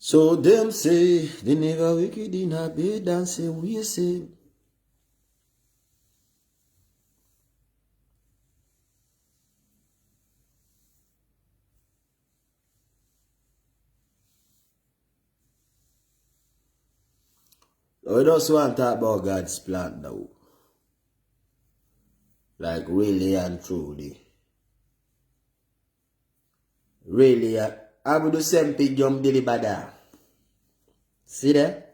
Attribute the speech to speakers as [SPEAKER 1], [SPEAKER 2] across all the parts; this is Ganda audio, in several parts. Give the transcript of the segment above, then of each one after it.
[SPEAKER 1] So them say they never wicked in a bed and say we say. We just want to talk about God's plan now. Like really and truly. Really, I would do sempi jom dilibada. See there?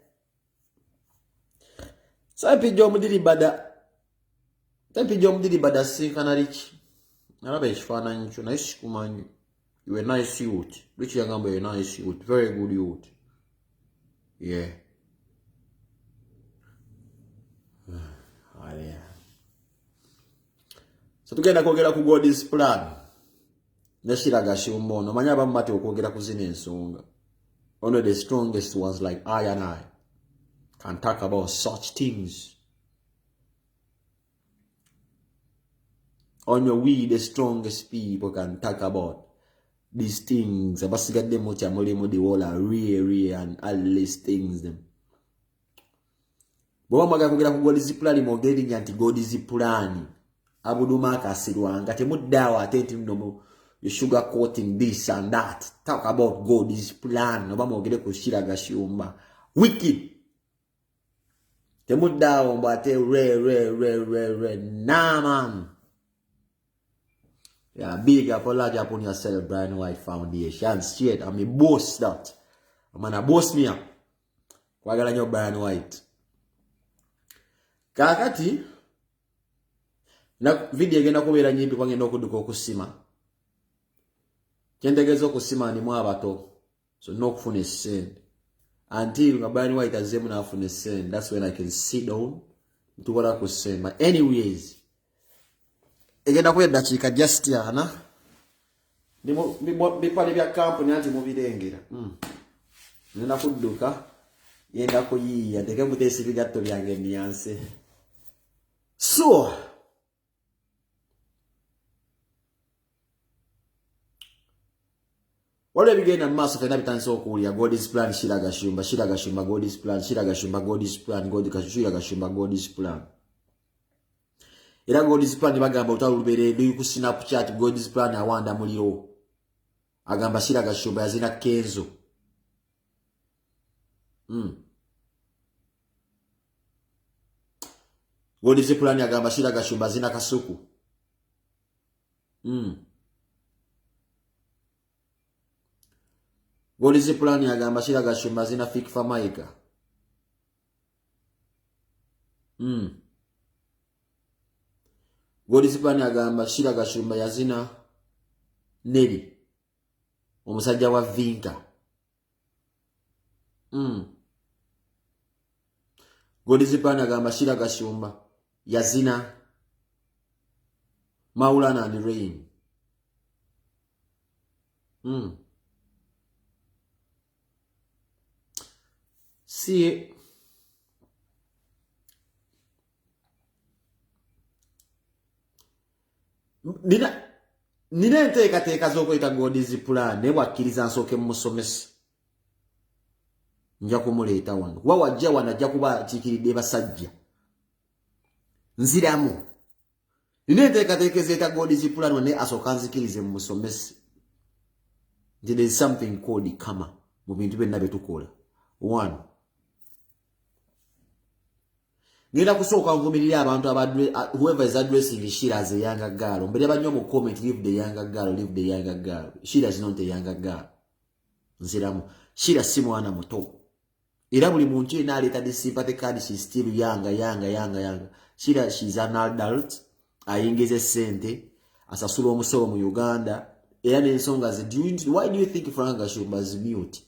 [SPEAKER 1] Sempi jom dilibada. Sempi jom dilibada sinkana rich. Nalaba ekifaananyi kyo naye sikumanyi. You a nice youth. Rich yagamba you a nice youth. Very good youth. Yeah. Yeah. So tugenda kwogera ku God's plan. Ne Sheilah Gashumba ono omanyi abamu batya okwogera ku zino ensonga. Only the strongest ones like I and I can talk about such things. Only we, the strongest people, can talk about these things. Abasigadde mutya mulimu the whole real, real and all these things them. Bw'oba mwagala kwogera ku God's plan, mwogere erinnya nti God's plan. Abuduma akasirwanga temuddaawo ate nti nno you sugar coating this and that. Talk about God's plan. Oba mwogere ku Sheilah Gashumba. Wicked. Temuddaawo mbu ate re re re re re. Nah man. Yeah, big up all large upon yourself, Brian White Foundation. Straight, I'm a boss that. I'm gonna boss me up. Kwagala nnyo Brian White. Kaakati na video egenda kubeera nyimpi kwangenda okudduka okusima. Kyentegeeza okusima ndimu abato. So n'okufuna essente. Until nga Brian White azzeemu n'afuna essente, that's when I can sit down ntukola ku ssente. But anyways, egenda kuba eddakiika just ana. Bipale bya kampuni anti mubirengera. Ngenda kudduka, ngenda kuyiiya, nteeke muteesa ebigatto byange nnyanse. So, waliwo ebigenda mu maaso ffenna bitandise okuwulira God's plan, Sheilah Gashumba, Sheilah Gashumba, God's plan, Sheilah Gashumba, God's plan, God Sheilah Gashumba, God's plan. Era God's plan bagamba olutalo lubeere luli ku Snapchat, God's plan awanda muliro. Agamba Sheilah Gashumba yazina Kenzo. God's plan agamba Sheilah Gashumba azina Kasuku. God's plan agamba Sheilah Gashumba azina Fik Fameica. God's plan agamba Sheilah Gashumba yazina Nelly omusajja wa Vinka. God's plan agamba Sheilah Gashumba yazina Maulana and Rain. See, nina enteekateeka z'okweta God's plan naye bw'akkiriza nsooke mmusomesa. Nja kumuleeta wano kuba wajja wano ajja kuba akiikiridde basajja. Nziramu. Nina enteekateeka ezeeta God's plan naye asooka nzikirize mmusomese. Nti there is something called karma mu bintu byonna bye tukola. One, ngenda kusooka nvumirira abantu whoever is addressing Sheilah as a younger girl. Mbere banyo mu comment, leave the younger girl, leave the younger girl. Sheilah is not a younger girl. Nziramu. Sheilah si mwana muto. Era buli muntu yenna aleeta the sympathy card, she is still younger, younger, younger, younger. Sheilah, she is an adult. Ayingiza essente, asasula omusolo mu Uganda. Era n'ensonga ze, why do you think Frank Gashumba is mute?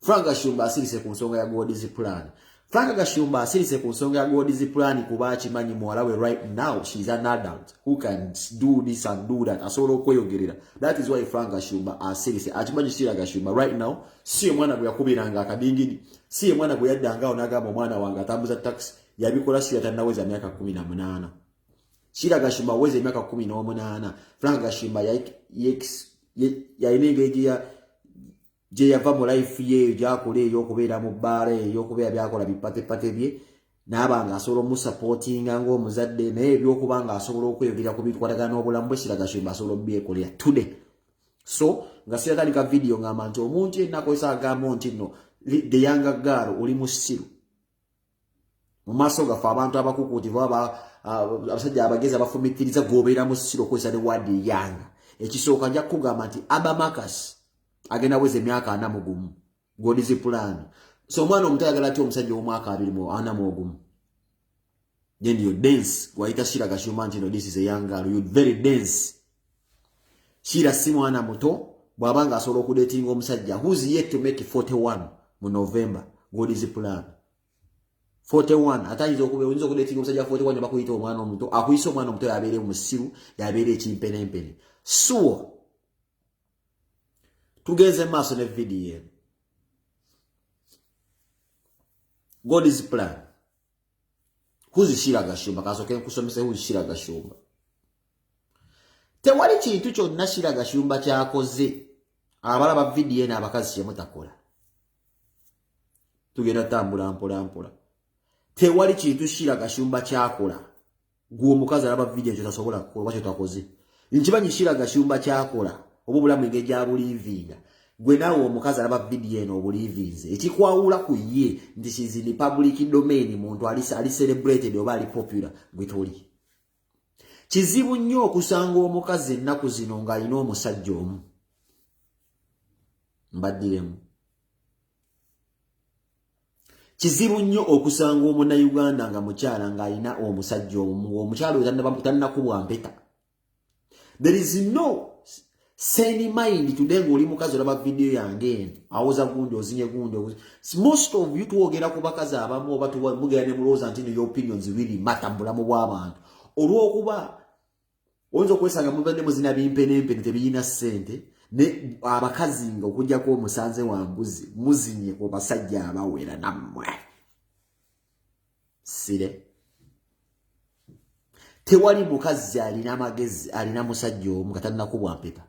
[SPEAKER 1] Frank Gashumba asirise ku nsonga ya God's plan. Frank Gashumba asirise ku nsonga ya God's plan kuba akimanyi muwala we right now she is an adult who can do this and do that. Asobola okweyogerera. That is why Frank Gashumba asirise. Akimanyi Sheilah Gashumba right now si omwana gwe yakubiranga akadingidi, si omwana gwe yaddanga awo n'agamba omwana wange atambuza taxi, yabikola Sheilah tannaweza myaka 18. Sheilah Gashumba aweza emyaka 18. Frank Gashumba yalina engeri Gye yava mu life ye eyo gyakola eyo okubeera mu bbaala eyo, okubeera byakola bipatepate bye, naaba nga asobola omusupportinga ng'omuzadde, naye ebyokuba nga asobola okweyogera ku bikwatagana n'obulamu bwe, Sheila Gashumba asobola obyekolera today. So nga siratandika video ngamba nti omuntu yenna akozesa agamba nti no the younger girl oli musiru mu maaso gaffe abantu abakukuutivu, abasajja abagezi abafumitiriza, gobeera musiru okozesa ne word younger. Ekisooka, nja kukugamba nti Abamakasi agenda weza emyaka 41. God's plan. So omwana omuto ayagala atya omusajja ow'omwaka 41? Then you dance gwayita Sheila Gashumba nti no, this is a young girl. You very dance. Sheila si mwana muto bw'aba nga asobola okudatinga omusajja who's yet to make 41 mu November. God's plan, 41. Ate ayinza okuba oyinza okudatinga omusajja 41, bakuyita omwana omuto. Akuyisa omwana omuto yabeere omusiru, yabeere ekimpenempene. So tugenze maaso ne vidiyo eno. God's plan, who's Sheila Gashumba? Kasooke nkusomese who's Sheila Gashumba. Tewali kintu kyonna Sheila Gashumba kyakoze abalaba vidiyo eno abakazi kyemutakola. Tugenda tambula mpola mpola. Tewali kintu Sheila Gashumba kyakola gwe omukazi alaba vidiyo ekyo tasobola kukola oba kyotakoze. Nkimanyi Sheila Gashumba kyakola oba obulamu engeri gyabulivinga, gwe naawe omukazi alaba vidiyo eno obulivinze. Ekikwawula ku ye nti she's in public domain, muntu ali celebrated oba ali popular, gwe toli. Kizibu nnyo okusanga omukazi ennaku zino ng'alina omusajja omu. Mbaddiremu, kizibu nnyo okusanga omunnayuganda nga mukyala ng'alina omusajja omu. Omukyala oyo tannakubwa mpeta. There is no sane mind today ng'oli mukazi olaba vidiyo yange eno awoza gundi ozinye gundi. Most of you, twogera ku bakazi abamu oba mugera ne mulowooza nti your opinions really matter mu bulamu bw'abantu, olw'okuba oyinza okwesanga mubadde muzina bimpenempene tebiyina ssente, ne abakazi nga okugjako omusanze wa mbuzi muzinye ku basajja abawera nammwe sire. Tewali mukazi alina amagezi alina musajja omu nga tannakubwa mpeta.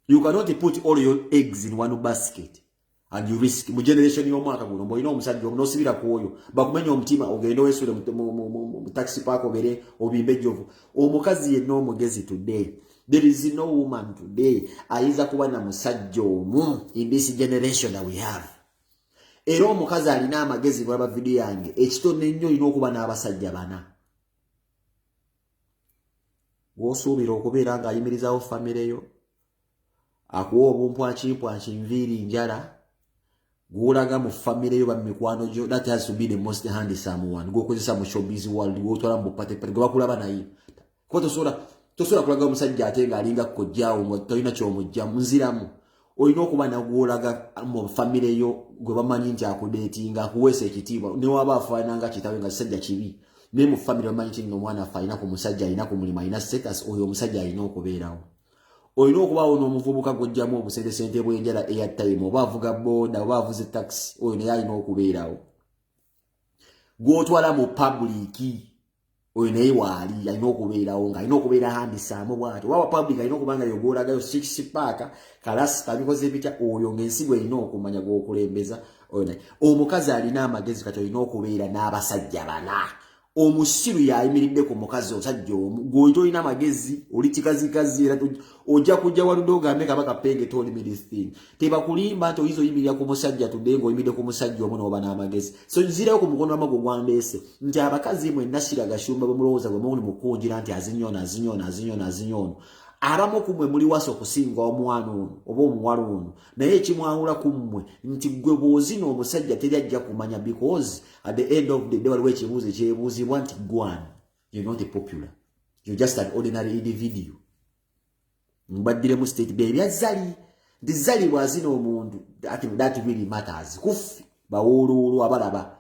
[SPEAKER 1] You cannot put all your eggs in one basket and you risk mu generation y'omwaka guno. Mbwolina omusajja omu n'osibira ku oyo, bakumenya omutima, ogende weesule mu taxi park, obeere obimbe ejjovu. Omukazi yenna omugezi today, there is no woman today ayinza kuba na musajja omu in this generation that we have. Era omukazi alina amagezi bwalaba vidiyo yange, ekitono ennyo olina okuba n'abasajja bana gwosuubira okubeera ng'ayimirizawo famire yo, akuwa obumpwankimpwanki, nviiri, njala, gwolaga mu famire yo, bamikwano gyo. That has to be the most handsome one gwokozesa mu showbiz world, gwotwala mu bupatepate, gwe bakulaba naye, kuba tosobola kulaga omusajja ate ng'alinga kojjaawo nga tolina kyomujja nziramu. Olina okuba nagwolaga mu famire yo gwe bamanyi nti akudatinga, akuweesa ekitiibwa, newaba afaanana nga kitawe nga kisajja kibi, naye mu famire bamanyi nti nno omwana affe alina ku musajja, alina ku mulimu, alina status. Oyo omusajja alina okubeerawo. Olina okubaawo n'omuvubuka gw'ojjamu obusentesente bw'enjala, airtime, oba avuga boda oba avuze taxi, oyo naye alina okubeerawo. Gw'otwala mu public, oyo naye waali alina okubeerawo, ng'alina okubeera handsome bw'atyo. Oba wa public alina okuba nga yogwolagayo six pack, kalasita, bikoze bitya, oyo ng'ensi gwe erina okumanya gw'okulembeza oyo naye. Omukazi alina amagezi kati olina okubeera n'abasajja bana. Omusiru yayimiridde ku mukazi omusajja omu. Gwe olina amagezi, oli kikazikazi, era ojja kujja waludde ogambe Kabaka Penge told me this thing. Tebakulimba nti oyinza oyimirira ku musajja tudde ng'oyimiridde ku musajja omu n'oba n'amagezi. So nzirayo ku mukono wamago gwandeese nti abakazi mwenna Sheila Gashumba bwe mulowooza bwe muli mukunjira nti azinyono, azinyono, azinyono, azinyono, abamu ku mmwe muli wasa okusinga omwana ono oba omuwala ono, naye ekimwawula ku mmwe nti gwe bw'ozina omusajja teri ajja kumanya, because at the end of the day waliwo ekibuuzo ekyebuuzibwa nti gwan you're not popular, you're just an ordinary individual. Mbaddiremu state ebya Zari nti Zari bw'azina omuntu, that really matters kuffe bawooloolo abalaba,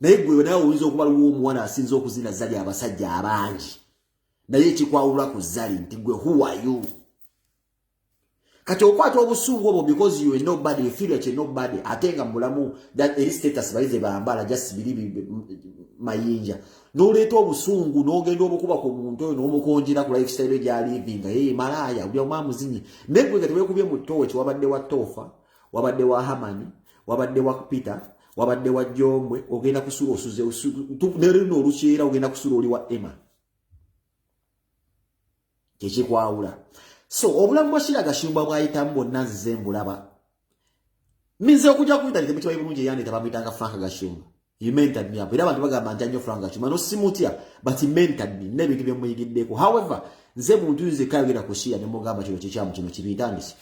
[SPEAKER 1] naye gwe nawe oyinza okuba liwo omuwana asinza okuzina Zari abasajja abangi, naye ekikwawula ku Zari nti gwe who are you? Kati okwata obusungu obwo because you are nobody, you feel like you're nobody, ate nga mulamu eri status bali ze bambala just biri mayinja, n'oleeta obusungu n'ogenda obukuba ku muntu oyo n'omukonjera ku lifestyle gy'alivinga. Ye malaaya buli omu amuzinye, naye gwe nga teweekubye mu ttoowe kiwabadde wa toofa. Wabadde wa Hamani, wabadde wa Peter, wabadde wa Jombwe, ogenda kusula osuze ne luno olukyera ogenda kusula oli wa Emma. Kyekikwawula. So obulamu bwa Sheila Gashumba bwayitamu bwonna nzize mbulaba. Minze okujja ku internet mukimanyi bulungi eyandeeta bamuyitanga Frank Gashumba. He mentored me up. Era abantu bagamba nti nnyo Frank Gashumba. No simutya, but he mentored me. N'ebintu bye muyigiddeko. However, nze muntu nze kayogera ku Sheila ne mugamba kino kikyamu, kino kibi, ntandise.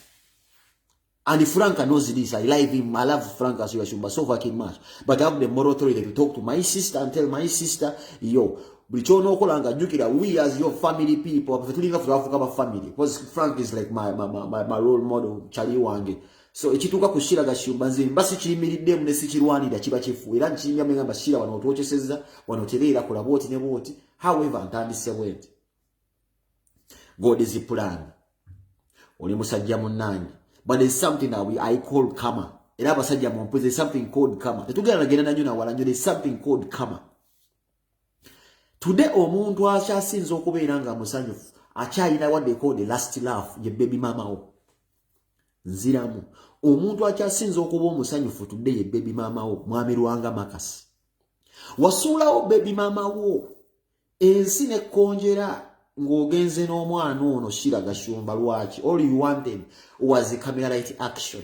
[SPEAKER 1] And Frank knows this. I love him. I love Frank Gashumba so fucking much. But I have the moral authority to talk to my sister and tell my sister, yo, buli ky'onookola nga jjukira we as your family people, ffe tulinga ffe twafuuka ba family. Because Frank is like my role model, chali wange. So ekituuka ku Sheila Gashumba nze mba sikiyimiriddemu ne sikirwanira, kiba kifu. Era nkiyimyamu ngamba Sheila wano otwokyesezza, wano tereera, kola bw'oti ne bw'oti. However, ntandise bwe nti. God is plan. Oli musajja munnange. But there's something that I call karma. Era abasajja mumpuze, there's something called karma. Tetugenda nagenda nanyo nawala nnyo, there's something called karma. Today omuntu akyasinze okubeera nga musanyufu, akyalina what they call the last laugh, ye baby mama wo. Nziramu. Omuntu akyasinze okuba omusanyufu today ye baby mama wo, Mwami Lwanga Marcus. Wasuulawo baby mama wo, ensi nekkonjera ng'ogenze n'omwana ono Sheila Gashumba. Lwaki? All you wanted was a camera light action.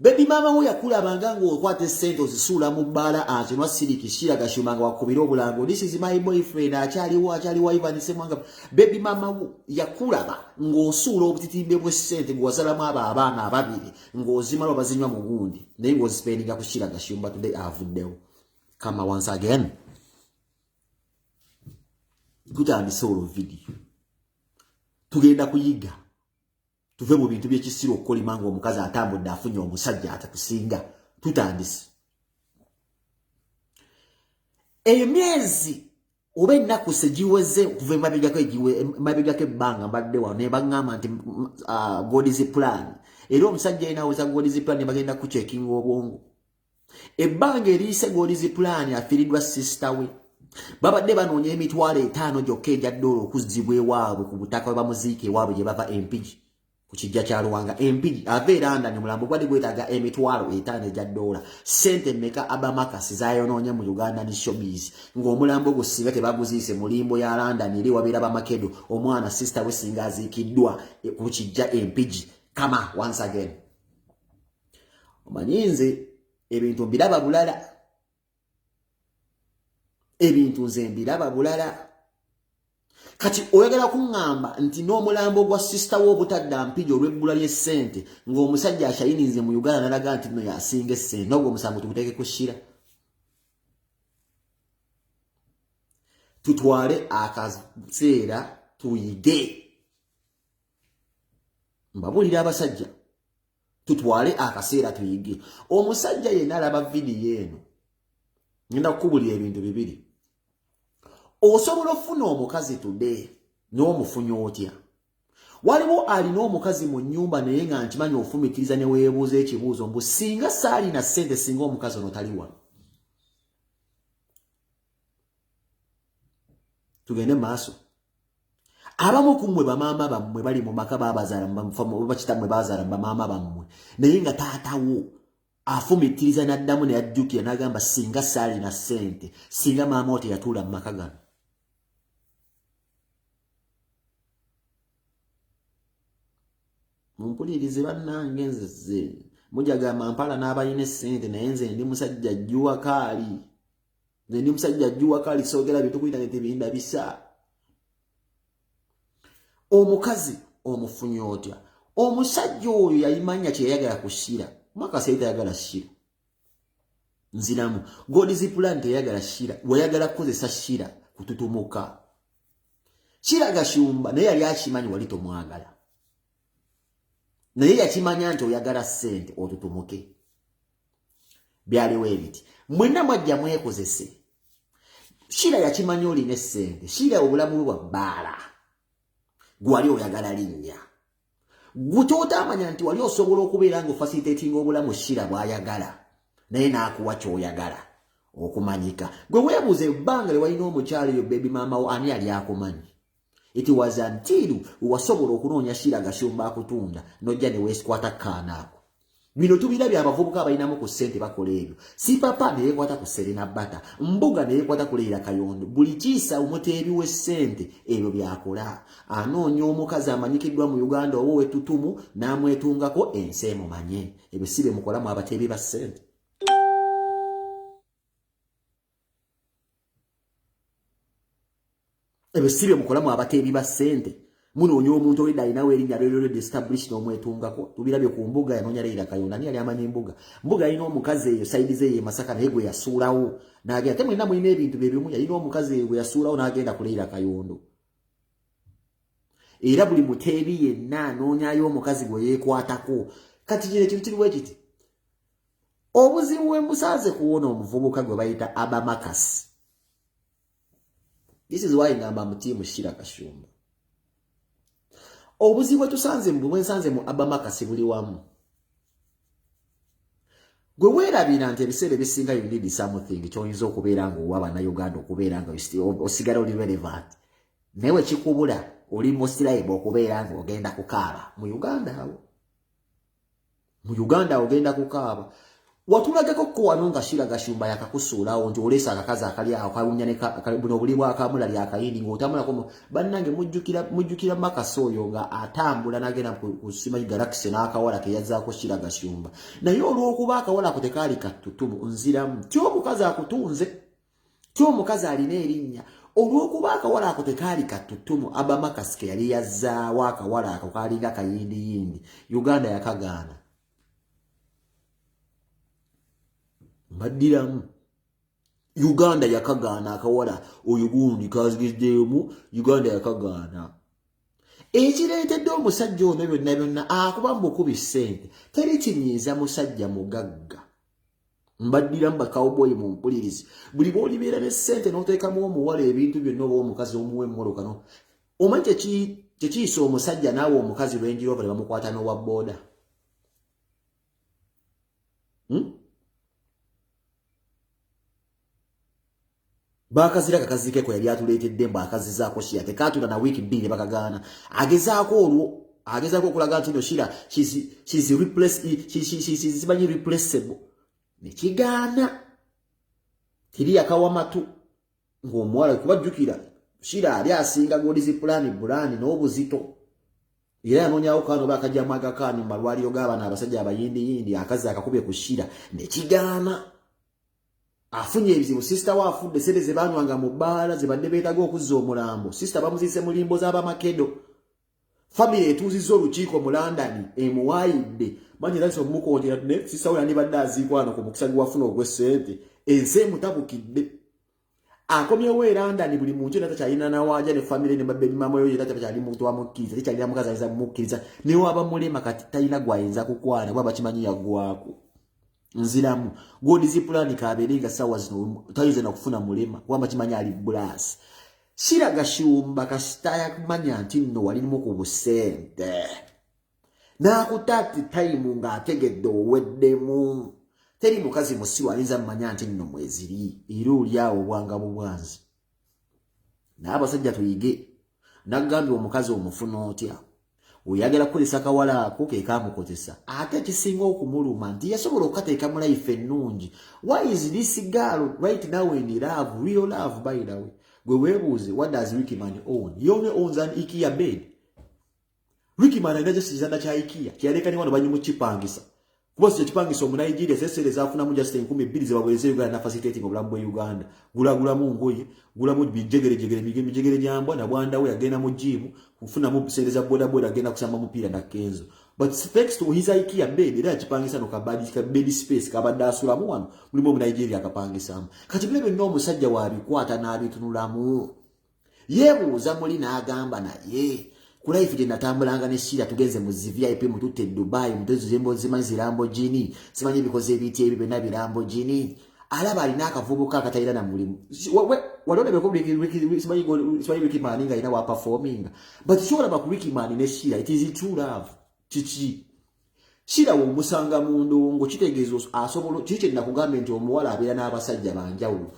[SPEAKER 1] Baby mama wo yakulabanga ng'okwata essente ozisuula mu bbaala akinwa siriki. Sheila Gashumba nga wakubira obulango, "This is my boyfriend," akyaliwo, akyaliwo Ivan Ssemwanga. Baby mama wo yakulaba ng'osuula obutitimbe bw'essente gwe wasalamu abo abaana ababiri ng'ozimala obazinywa mu gundi, naye ng'ozipendinga ku Sheila Gashumba. Today avuddewo. Kama once again tutandise olwo video, tugenda kuyiga tuve mu bintu by'ekisiru okukolima ng'omukazi atambudde afunye omusajja atakusinga. Tutandise emyezi oba ennaku segiweze okuva emabegako ebbanga mbadde wano ne baŋŋamba nti God is plan. Era omusajja yina aweza God is plan ne bagenda kucekinga obwongo. Ebbanga eriyise God is plan afiiriddwa sister we. Babadde banoonya 50,000 gyokka egya ddoola okuzzibwa ewaabwe ku butaka bwe bamuziika ewaabwe gye bava Empigi, ku kijja kya Luwanga Empigi. Ava e London, omulambo gwali gwetaaga 50,000 egya ddoola. Ssente mmeka Abamakasi zayonoonye mu Uganda ne showbiz ng'omulambo gwo singa tebaguziise mu limbo ya London eri wabeera bamakedo, omwana sister we singa aziikiddwa ku kijja Empigi. Kama once again omanyi nze ebintu mbiraba bulala, ebintu nze mbiraba bulala. Kati oyagala kuŋŋamba nti n'omulambo gwa sisita we obutadda Mpigi olw'ebbula ly'essente, ng'omusajja akyayinize mu Uganda nalaga nti nno yasinga essente, n'ogwo omusango tuguteeke ku Sheila? Tutwale akaseera tuyige. Mbabuulira abasajja, tutwale akaseera tuyige. Omusajja yenna alaba vidiyo eno, ngenda kukubulira ebintu bibiri. Osobola okufuna omukazi today n'omufunya otya? Waliwo alina omukazi mu nnyumba naye nga nkimanyi ofumitiriza ne weebuuza ekibuuzo mbu singa saalina ssente, singa omukazi ono tali wano. Tugende maaso. Abamu ku mmwe bamaama bammwe bali mu maka, babazaala bakitammwe, bazaala bamaama bammwe, naye nga taatawo afumitiriza n'addamu ne yajjukira n'agamba singa saalina ssente, singa maama wo teyatuula mu maka gano. Mumpulirize bannange, nze mujagamba mpala n'abalina essente, naye nze ndi musajja jjuwa kaali, nze ndi musajja jjuwa kaali, soogera bintu ku intaneti bindabisa. Omukazi omufunye otya? Omusajja oyo yayimanya kye yayagala ku Sheila. Mwakasi yali tayagala Sheila. Nziramu, God's plan teyayagala Sheila, wayagala kukozesa Sheila kututumuka. Sheila Gashumba naye yali akimanyi wali tomwagala, naye yakimanya nti oyagala ssente otutumuke. Byaliwo ebiti mwenna mwajja mwekozese. Sheila yakimanya olina essente. Sheila obulamu bwe bwa bbaala, gwali oyagala linnya. Gwe kyotaamanya nti wali osobola okubeera nga ofacilitatinga obulamu Sheila bw'ayagala, naye n'akuwa ky'oyagala okumanyika. Gwe weebuuza ebbanga lye walina omukyalo eyo baby maama wo, ani yali akumanyi? It was until wasobola okunoonya Sheila Gashumba akutunda, nojja ne weesikwata kaana ako. Bino tubirabye, abavubuka abalinamu ku ssente bakola ebyo. Sipapa neyekwata ku Serena Bata, Mbuga neyekwata ku Leira Kayondo. Buli kiisa omuteebi w'essente ebyo byakola, anoonya omukazi amanyikiddwa mu Uganda oba ow'ettutumu n'amwetungako, ensi emumanye. Ebyo si bye mukolamu abateebi ba ssente. Ebyo si bye mukolamu abateebi ba ssente. Munoonya omuntu olidde alinawo erinnya already established n'omwetungako. Tubirabye ku Mbuga, yanoonya Leira Kayonda. Ani yali amanyi Mbuga? Mbuga yalina omukazi eyo side ze e Masaka, naye gwe yasuulawo n'agenda. Te mulina mulina ebintu bye bimu. Yalina omukazi eyo gwe yasuulawo n'agenda ku Leira Kayondo. Era buli muteebi yenna anoonyayo omukazi gwe yeekwatako. Kati kino ekintu kiriwo ekiti, obuzibu bwe musanze kuwona omuvubuka gwe bayita Abamakasi. This is why ngamba mu team Sheila Gashumba. Obuzibu bwe tusanze, bwe nsanze mu Abamakasi, buli wamu. Gwe weerabira nti ebiseera ebisinga you need something kyoyinza okubeera nga owa Bannayuganda, okubeera nga osigala oli relevant. Naye wekikubula, oli musiraibu okubeera nga ogenda kukaaba mu Uganda. Awo mu Uganda ogenda kukaaba. Watulagako ko wano nga Sheila Gashumba yakakusuulawo nti oleesa akakazi akali awo kawunya buno obuli bwakamulali akayindi ng'otambulako. Bannange, mujjukira, mujjukira Makasi oyo nga atambula n'agenda ku simanyi Galaxy n'akawala ke yazzaako Sheila Gashumba. Naye olw'okuba akawala ako tekaali kattutumu, nziramu ti omukazi akutunze, ti omukazi alina erinnya, olw'okuba akawala ako tekaali kattutumu, Abamakasi ke yali yazzaawo akawala ako kaalinga kayindiyindi, Uganda yakagaana. Mbaddiramu, Uganda yakagaana akawala oyo gundi kazigiddeemu. Uganda yakagaana. Ekireetedde omusajja ono byonna byonna akuba mu bukubi ssente, teri kinyiiza musajja mugagga. Mbaddiramu, bakawboyi mu mpulirizi, buli bw'olibeera ne ssente n'oteekamu omuwala ebintu byonna oba omukazi omuwa emmoloka, no omanyi kyekiyisa omusajja naawe omukazi Range Rover ne bamukwata n'owa booda, Bakazira kakazikeko yali atuleetedde mbu akazizaako Sheila, tekatula na wiiki 2 ne bakagaana. Agezaako olwo agezaako okulaga nti no, Sheila simanyi replaceable, nekigaana. Teri yakawa matu ng'omuwala kubajjukira Sheila ali asinga God's Plan brand n'obuzito. Era yanoonyawo kaano oba akajjamu agakaani mu malwaliro g'abaana abasajja abayindiyindi, akazi akakubye ku Sheila nekigaana. Afunye ebizibu, sister we afudde, sente ze banywanga mu bbaala ze badde beetaga okuzza omulambo, sister bamuziise mu limbo z'abamakedo. Family etuuzizza olukiiko mu London emuwaayidde manyi era omukontera ne sister we yandibadde aziikwa wano ku mukisa gwe wafuna ogw'essente. Ensi emutabukidde, akomyewo e London, buli muntu yena takyalina nawaaja ne family ne babebi mama yo yena takyali muntu amukkiriza, tekyalina mukazi ayinza mumukkiriza, newaba mulema kati talina gwayinza kukwana kuba bakimanyi yaggwako. Nziramu, God's Plan kabeere nga sawa zino tayinza nakufuna mulema kuba bakimanyi ali bulasi. Sheila Gashumba kasita yakumanya nti nno walirimu ku busente n'akuta ati time ng'ategedde oweddemu, teri mukazi musiru ayinza mumanya nti nno mweziri, era oli awo obwanga bubwanzi. Naye abasajja tuyige, nagambye omukazi omufuna otya? Oyagala kukozesa kawala ako ke kamukozesa. Ate ekisinga okumuluma nti yasobola okukateeka mu life ennungi. Why is this girl right now in love, real love, by the way? Gwe weebuuze, what does Rickman own? He only owns an IKEA bed. Rickman alina just kitanda kya IKEA kyeyaleka ne wano banyimukipangisa, kuba si kyekipangisa Omunigeria sesere zafunamu just 2000 zebaweereza Uganda na facilitating obulamu bwe Uganda. Gulagulamu ngoye, gulamu bijegerejegere, mijegere gyambwa nabwandawe, yagenda mu gym kufunamu sente za boda boda, agenda kusamba mupiira na Kenzo. But thanks to his IKEA bed, era yakipangisa no kabadi ka bed space kabadde asulamu wano mulimu Omunigeria akapangisamu. Kati bino byonna omusajja wabikwata n'abitunulamu, yeebuuza muli n'agamba, naye ku life gye natambulanga ne Sheila, tugenze mu VIP, mututte e Dubai, mutezembo zimanyi zi Lamborghini, simanyi ebikoze ebiti ebyo byonna bi Lamborghini. Alaba alina akavubuka akatalina na mulimu. Wali olabeko simanyi Rickman nga alina wa performing, but kyolaba ku Rickman ne Sheila, it is true love. Kiki Sheila womusanga mu ndongo kitegeeza asobola kiki kye nakugambye nti omuwala abeera n'abasajja banjawulo.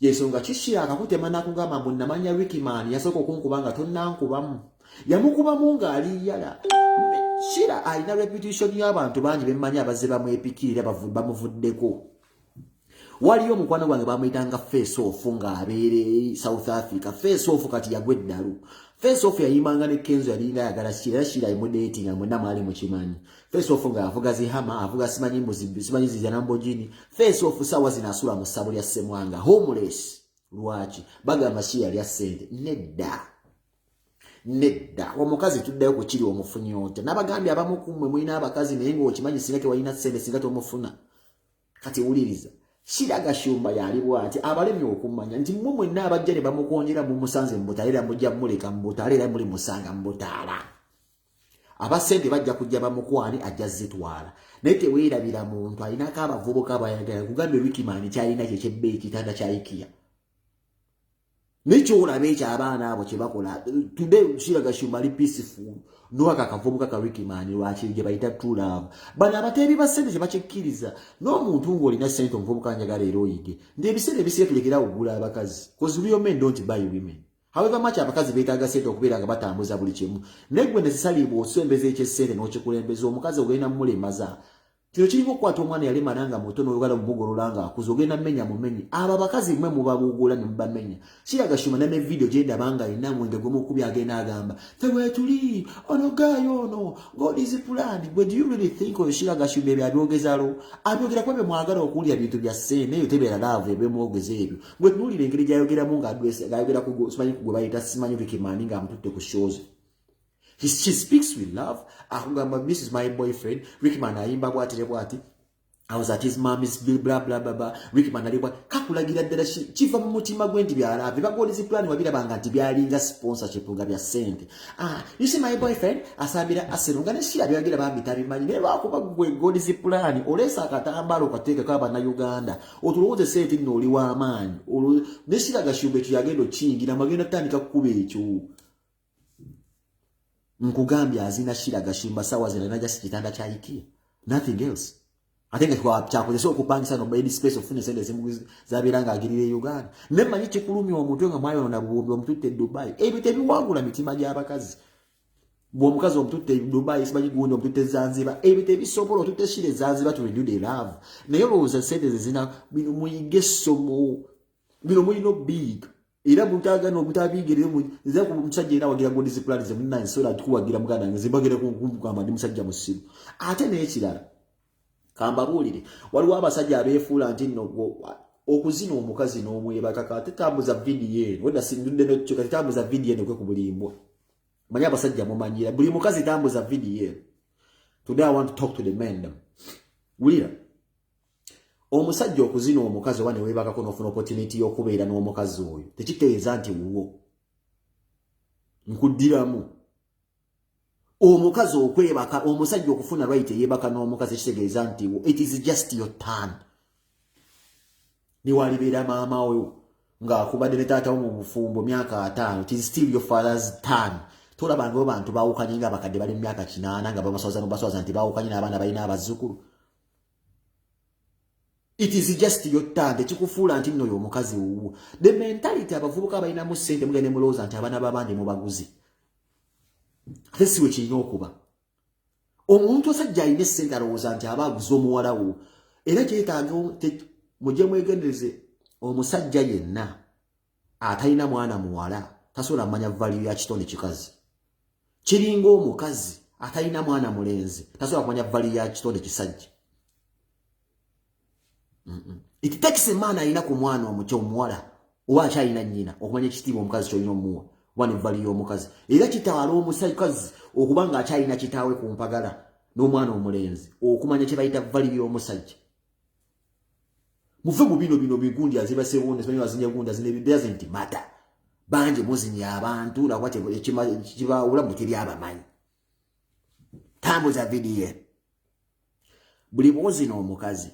[SPEAKER 1] Yensonga kishira akakutema nakugamba mbu namanya Rickman yasooka okunkuba nga tonnankubamu. Yamukubamu ng'ali yala. Shira alina reputation y'abantu bangi bemmanyi abazze bamwepikiira bamuvuddeko. Waliyo omukwano gwange bamuyitanga Face Off ng'abeera eri South Africa. Face Off kati yagwa eddalu. Face Off yayimbanga ne Kenzo, yalinga ayagala Shira, era Shira amudatinga, mwenna mwali mukimanyi. Face Off ng'avuga zi Hummer, avuga simanyi mbuzi, simanyi zi Lamborghini. Face Off saawa zino asula mu ssabo lya Ssemwanga, homeless. Lwaki? Bagamba Shira yalya ssente. Nedda. Nedda, omukazi tuddayo ku kiri omufunye otya? Nabagambye abamu ku mmwe mulina abakazi naye ng'okimanyi singa tewalina ssente singa tomufuna. Kati wuliriza, Shira Gashumba yali bw'ati abalemye okumanya nti mmwe mwenna abajja ne bamukonjera mumusanze mu butaala, era mujja muleka mu butaala, era muli musanga mu butaala. Abasente bajja kujja bamukwani, ajja zitwala, naye teweerabira muntu alinako abavubuka bayagala. Kugambye Rickman kyalina kye kyebbeeyi kitanda kya IKEA, naye kyolaba ekyo abaana abo kye bakola today. Shira Gashumba ali peaceful nowaka akavubuka ka Rickman. Lwaki? Gye bayita true love. Bano abateebi ba ssente tebakikkiriza n'omuntu ng'olina ssente. Omuvubuka, njagala era oyige nti ebiseera ebisinga tulekerawo okugula abakazi, 'cause real men don't buy women. However much abakazi beetaaga ssente okubeera nga batambuza buli kimu, naye gwe nezisaliibwa osembeza ekyessente n'okikulembeza, omukazi ogenda mumulemaza. Kino kiringa okukwata omwana yalemana nga muto n'oyagala mumugolola nga akuze, ogenda mmenya mumenyi. Abo abakazi mmwe mubabugula ne mubamenya. Shira Gashumba ne video gye ndaba nga alina mwenge gw'omukubi, agenda agamba ffe weetuli ono guy ono God's plan. Gwe, do you really think oyo Shira Gashumba ebyo abyogezalo? Abyogera kuba bye mwagala okuwulira, bintu bya ssente. Eyo tebeera love ebyemwogeza ebyo. Gwe tunuulira engeri gy'ayogeramu ng'ayogera ku simanyi gwe bayita simanyi Rickman ng'amututte ku shows. She speaks with love. Akugamba, "This is my boyfriend Rickman, ayimba bwati ne bwati. I was at his mommy's, blah blah blah blah." Rickman ali bwa kakulagira ddala kiva mu mutima gwe nti bya love. Ba God's plan wabirabanga nti byalinga sponsorship nga bya ssente. "Ah, you see my boyfriend asambira Arsenal," nga ne Shira byagira bambi tabimanyi, naye lwakuba gwe God's plan oleesa akatambaalo okateekako Abannayuganda otulowooze ssente nno oli w'amaanyi. Ne Shira Gashumba ekyo yagenda okiyingira, magenda tutandika kukuba ekyo. Nkugambye azina Shira Gashumba sawa zino alina just kitanda kya IKEA, nothing else. Ate nga kyakozesa okupangisa no bed space ofuna esente ezimu zabeera ng'agirira e Uganda. Ne mmanyi kikulumya omutwe nga mwayonona buwumbi omututte e Dubai. Ebyo tebiwangula mitima gy'abakazi. Bw'omukazi omututte e Dubai, simanyi gundi omututte Zanzibar, ebyo tebisobola. Otutte Shira e Zanzibar to renew the love, naye olowooza sente ze zina. Bino muyige essomo, bino mulina obiyiga era mutagana omutabiigire. Nze ku musajja era awagira God's plan ze munna nsobola kuwagira muganda wange, nze kugamba ndi musajja musiru. Ate n'ekirala kambabuulire, waliwo abasajja abeefuula nti nno okuzina omukazi n'omwebaka. Kate tambuza vidiyo eno, wedda sindudde nokyo. Kati tambuza vidiyo eno kwe ku bulimbwa. Manyi abasajja mumanyira buli mukazi, tambuza vidiyo eno. Today I want to talk to the men. Wulira, omusajja okuzina omukazi oba neweebakako n'ofuna opportunity y'okubeera n'omukazi oyo tekitegeeza nti wuwo. Nkuddiramu, omukazi okwebaka, omusajja okufuna right eyebaka n'omukazi kitegeeza nti it is just your turn. Niwalibeera maama we ng'akubadde ne taata wo mu bufumbo myaka 50, it is still your father's turn. Tolabanga bantu bawukanye nga abakadde bali mu myaka 80 nga babaswaza nobaswaza nti bawukanye n'abaana balina abazzukulu. It is just your turn. Tekikufuula nti nno oyo omukazi wuwo. The mentality abavubuka abalinamu ssente mugende mulowooza nti abaana b'abandi mubaguzi, ate si we kirina okuba. Omuntu osajja alina essente alowooza nti aba aguze omuwala wo, era kyetaaga mujje mwegendereze. Omusajja yenna atalina mwana muwala tasobola manya value ya kitonde kikazi. Kiringa omukazi atalina mwana mulenzi tasobola kumanya value ya kitonde kisajja. It takes a man alina ku mwana omukyo omuwala oba akyalina nnyina okumanya ekitiibwa omukazi kyolina omuwa oba ne value y'omukazi. Era kitaala omusajkazi okuba ng'akyalina kitaawe ku mpagala n'omwana omulenzi okumanya kye bayita value y'omusajja. Muve mu bino bino bigundi azibasewonde, simanyi azinya gundi azina, it doesn't matter. Bangi muzinya abantu nakuba kibawula mu teri abamanyi. Tambuza vidiyo. Buli bwozina omukazi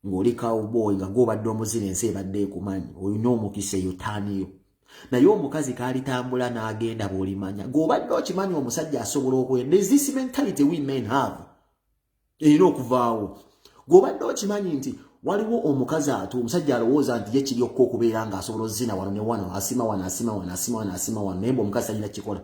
[SPEAKER 1] ng'oli cowboy nga gwobadde omuzina, ensi ebadde ekumanyi, olina omukisa, eyo taaniyo. Naye omukazi kaalitambula n'agenda bw'olimanya gweobadde okimanyi omusajja asobola okwenda. This mentality we men have erina okuvaawo. Gw'obadde okimanyi nti Waliwo omukazi atu omusajja alowooza nti ye kiri okka okubeera ng'asobola ozina wano ne wano, asima wano, asima wano, asima wano, asima wano, naye mbu omukazi talina kikola.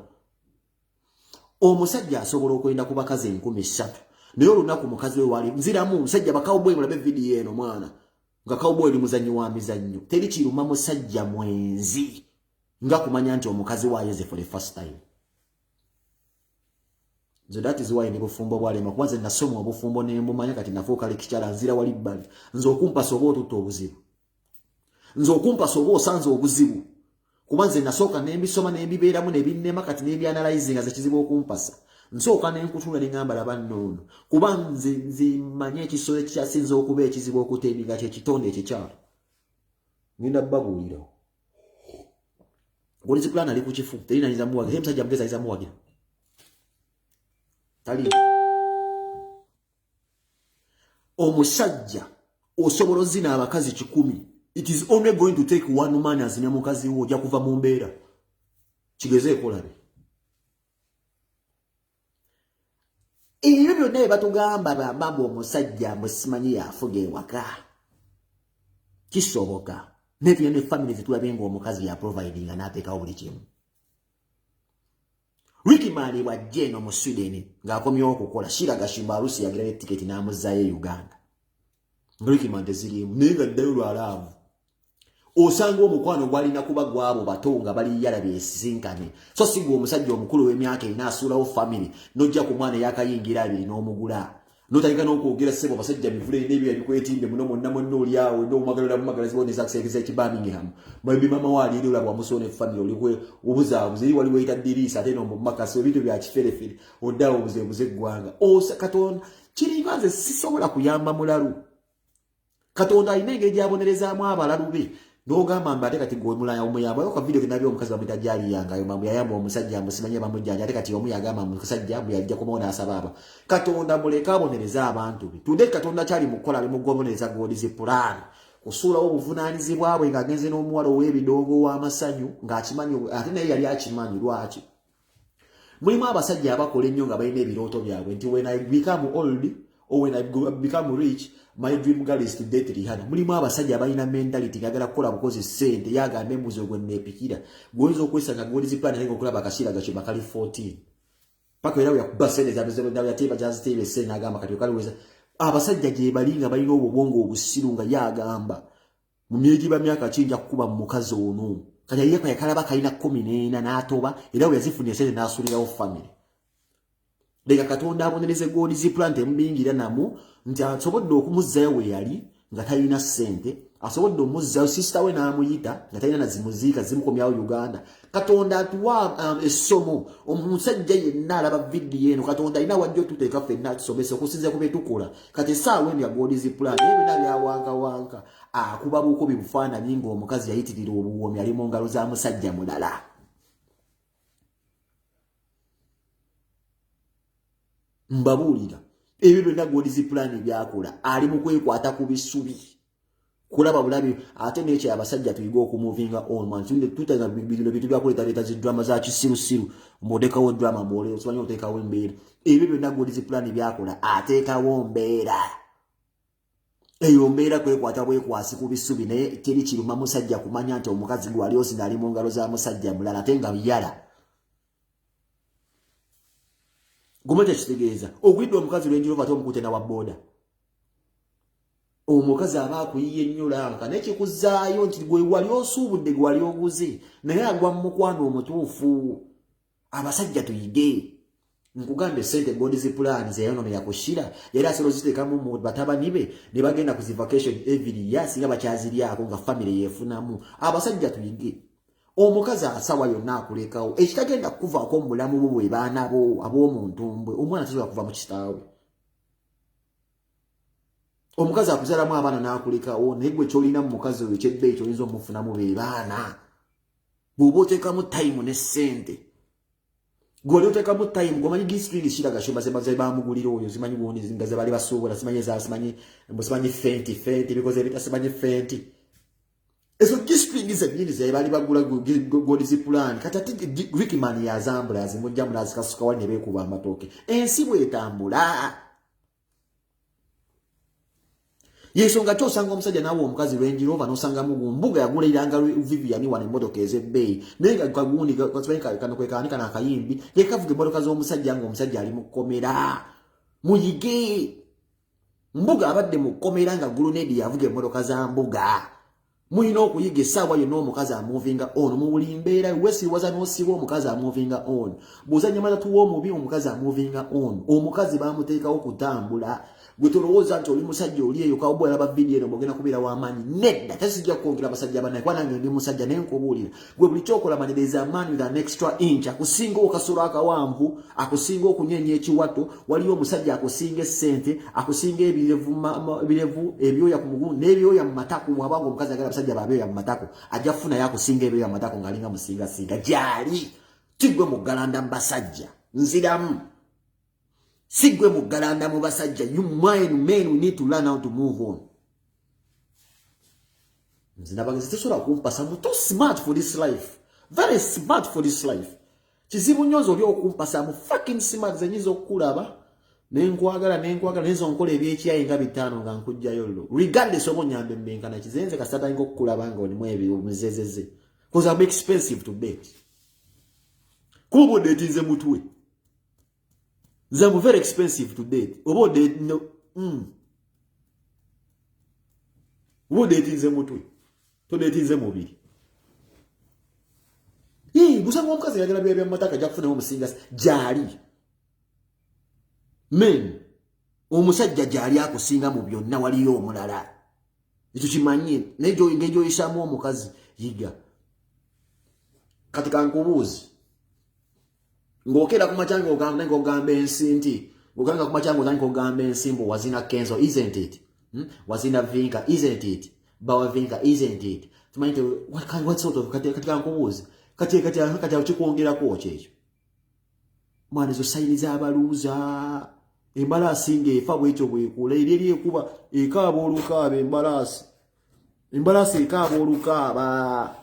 [SPEAKER 1] Omusajja asobola okwenda ku bakazi 3000, naye olunaku mukazi we wali nziramu omusajja bakawboy. Mulabe vidiyo eno mwana, nga cowboy oli muzannyi wa mizannyo. Teri kiruma musajja mwenzi nga kumanya nti omukazi waayeze for the first time. So that is why ne bufumbo bwalema, kuba nze nasoma obufumbo nembumanya. Kati nafuuka lekikyala, nzira wali bbali. Nze okumpasa oba otutta obuzibu, nze okumpasa oba osanze obuzibu, kuba nze nasooka nembisoma nembibeeramu nebinnema, kati nebyanalyzinga. Ze kizibu okumpasa. Nsooka nenkutula neŋŋamba, laba nnoono, kuba nze manye ekisolo ekikyasinza okuba ekizibu okuteminga kyekitonde ekikyalo. Ngenda babuulirawo God's Plan ali ku kifu, terina ayinza muwagira. Musajja mugezi ayinza muwagira tali. Omusajja osobola ozina abakazi 100, it is only going to take one man azine mukazi wo, ojja kuva mu mbeera. Kigezeeko olabe. Ebyo byonna bye batugamba, bambamba omusajja mbu simanyi yafuga ewaka, kisoboka, naye tulina ne family zetulabye nga omukazi yaprovidinga n'ateekawo buli kimu. Rickman bwajja eno mu Sweden ng'akomyewo okukola, Shira Gashumba alusi yagira ne tiketi n'amuzaayo e Uganda nga Rickman teziriimu, naye nga ddayo lwa love. Osanga omukwano gwalina kuba gwabo bato nga bali yala byesisinkane, so si gwe omusajja omukulu w'emyaka 40 asuulawo family n'ojja ku mwana eyakayingira 20 n'omugula notandika n'okwogera. Ssebo, abasajja mivule n'ebyo ebikwetimbe muno mwonna mwonna, oli awo n'omwagalira bumagalazi bonezakisegeza eki Birmingham maybe mama waali eri olaba wamusoona efamily, oli obuzaabuza eri wali weyita diriisa ate nomumakasi ebintu bya kiferefere, oddawo obuzeebuze eggwanga. Osa Katonda kiringa nze sisobola kuyamba mulalu. Katonda alina engeri gy'abonerezaamu abalalu be n'ogamba mbu ate kati gwe omulaya omuyamba. Ka video kenabye, omukazi bamuyita Jaliyanga ayo mbu yayamba omusajja, mbu simanyi bamujjanja, ate kati omu yagamba musajja mbu yajja kumawo n'asaba aba. Katonda muleke abonereze abantu be. Today Katonda kyali mu kukola, ali mu kubonereza God's Plan kusuulawo obuvunaanyizibwa bwe ng'agenze n'omuwala ow'ebidongo ow'amasanyu ng'akimanyi, ate naye yali akimanyi. Lwaki mulimu abasajja abakola ennyo nga balina ebirooto byabwe nti when I become old or when I become rich, my dream girl is to date Rihanna? Mulimu abasajja abalina mentality ngagala kukola bukozi ssente, yagamba embuzi ogwe neepikira. Gwoyinza okwesanga God's Plan naye okulaba akaseera gakyo bakali 14 paka era yakuba ssente yateeba gyaziteeba essente n'agamba kati okaliweza. Abasajja gye bali nga balina obwo obwongo obusiru nga yagamba mu myegi ba myaka kinja kukuba mu mukazi ono. Kati ye yakalaba kalina 14 n'atoba, era we yazifunye esente n'asulirawo family. Leka Katonda abonereze God's Plan, temubingira namu nti asobodde okumuzzayo we yali nga talina ssente, asobodde omuzzayo sister we n'amuyita nga talina nazimuziika zimukomyawo Uganda. Katonda atuwa essomo. Omusajja yenna alaba vidiyo eno, Katonda alina wajja otuteeka ffenna atusomesa okusinzira ku byetukola. Kati essaawa eno ya God's Plan, naye byonna byawankawanka, akuba bukubi bufaananyi ng'omukazi yayitirira obuwoomi ali mu ngalo za musajja mulala. Mbabuulira, ebyo byonna God's Plan byakola, ali mu kwekwata ku bisubi kulaba bulabi. Ate nekyo abasajja tuyige okumuvinga on man. Tutanga bino bintu byakuleetaleeta zi drama za kisirusiru, mbuotekawo drama, mbwole okimanyi oteekawo embeera. Ebyo byonna God's Plan byakola, ateekawo mbeera eyo, mbeera kwekwata bwekwasi ku bisubi. Naye teri kiruma musajja kumanya nti omukazi gwali osina ali mu ngalo za musajja mulala, ate nga yala guma. Kyekitegeeza ogwidde omukazi lwenjirova ate omukute nawa booda, omukazi aba akuyiye ennyo lanka, naye kikuzaayo nti gwe wali osuubudde, gwe wali oguze, naye agwa mu mukwano omutuufu. Abasajja tuyige. Nkugambye, sente God's Plan zeyayononera ku Shira yali asobola oziteekamu mu batabani be ne bagenda ku zi vacation every year, singa bakyaziryako nga family yeefunamu. Abasajja tuyige, omukazi asawa yonna akulekawo. Ekitagenda kukuvaako mu bulamu bwo bwe baana bo ab'omuntumbwe. Omwana tasobola kuva mu kitaawe. Omukazi akuzaalamu abaana n'akulekawo, naye gwe kyolina mu mukazi oyo kyebbeeyi kyoyinza omufunamu be baana. Bw'oba oteekamu time ne ssente, gwoli oteekamu time, gwomanyi G-string Shira Gashumba ze bamugulira oyo, zimanyi gundi nga ze bali basuubula, simanyi eza simanyi simanyi Fenty Fenty bikoze ebita simanyi Fenty, ezo G-string zennyini ze bali bagula God's Plan. Kati ate Rickman yazambula, yazimugjamu n'azikasuka wali ne beekuba amatooke. Ensi bwetambula. Yensonga ki osanga omusajja naawe omukazi Range Rover, n'osangamu Mbuga yagula iranga Vivian wano emmotoka ez'ebbeeyi, naye nga kagundi kano kwekaani kano akayimbi kekavuga emmotoka z'omusajja ng'omusajja ali mu kkomera. Muyige, Mbuga abadde mu kkomera nga Gulunedi yavuga emmotoka za Mbuga. Mulina okuyiga essaawa yonna omukazi amovinga on mu buli mbeera. Wesiwaza n'osiba, omukazi amovinga on. Bw'ozanya matatu w'omubi, omukazi amovinga on. Omukazi bamuteekawo kutambula. Gwe tolowooza nti oli musajja oli eyo cowboy alaba vidiyo eno bwogenda kubeera w'amaanyi. Nedda, tesijja kwongera abasajja bannaye, kuba nange ndi musajja. Naye nkubuulira gwe, buli kyokola manya there is a man with an extra inch akusinga okasolo akawanvu, akusinga okunyeenya ekiwato. Waliyo omusajja akusinga essente, akusinga ebirevu, ebyoya ku mugulu n'ebyoya mu matako. Bw'abanga omukazi agala abasajja babyoya mu matako, ajja kufunayo akusinga ebyoya mu matako ng'alinga musingasinga gyali. Tigwe muggalanda mu basajja. Nziramu, si gwe muggalanda mu basajja. You mind men, we need to learn how to move on. Nze nabagezi tesobola kumpasa mu too smart for this life, very smart for this life. Kizibu nnyo nze oli okumpasa mu fucking smart. Ze nyinza okukulaba nenkwagala, nenkwagala, nenza nkola ebyekyayi nga 500 nga nkugjayo llo, regardless oba onyamba embenkana kizenze. Kasita tandika okukulaba nga olimu ebimuzezeze, 'cause I'm expensive to date. Kuba oba odeetinze mutwe, nze am very expensive to date. Oba ode no, Oba odeetinze mutwe, todeetinze mubiri. Busanga omukazi yagala bya byamataka, ajja kufunamu omusinga gyali. Men, omusajja gyali akusinga mu byonna, waliyo omulala, ekyo kimanye. Naye engeri gyoyisaamu omukazi, yiga. Kati kankubuuzi, ng'okeera ku makya ng'ogamba ensi nti ng'ogamba ku makya ng'otandika ogamba ensi mbu wazina Kenzo, isn't it? Wazina Vinka, isn't it? Bawa Vinka, isn't it? Tumanyi nti what sort of kati kankubuuzi, kati awo kikwongerako ki ekyo? Mwana, ezo sign z'abaluuza. Embalaasi ng'efa bwetyo bwekula eri eri ekuba ekaaba olukaaba. Embalaasi ekaaba olukaaba.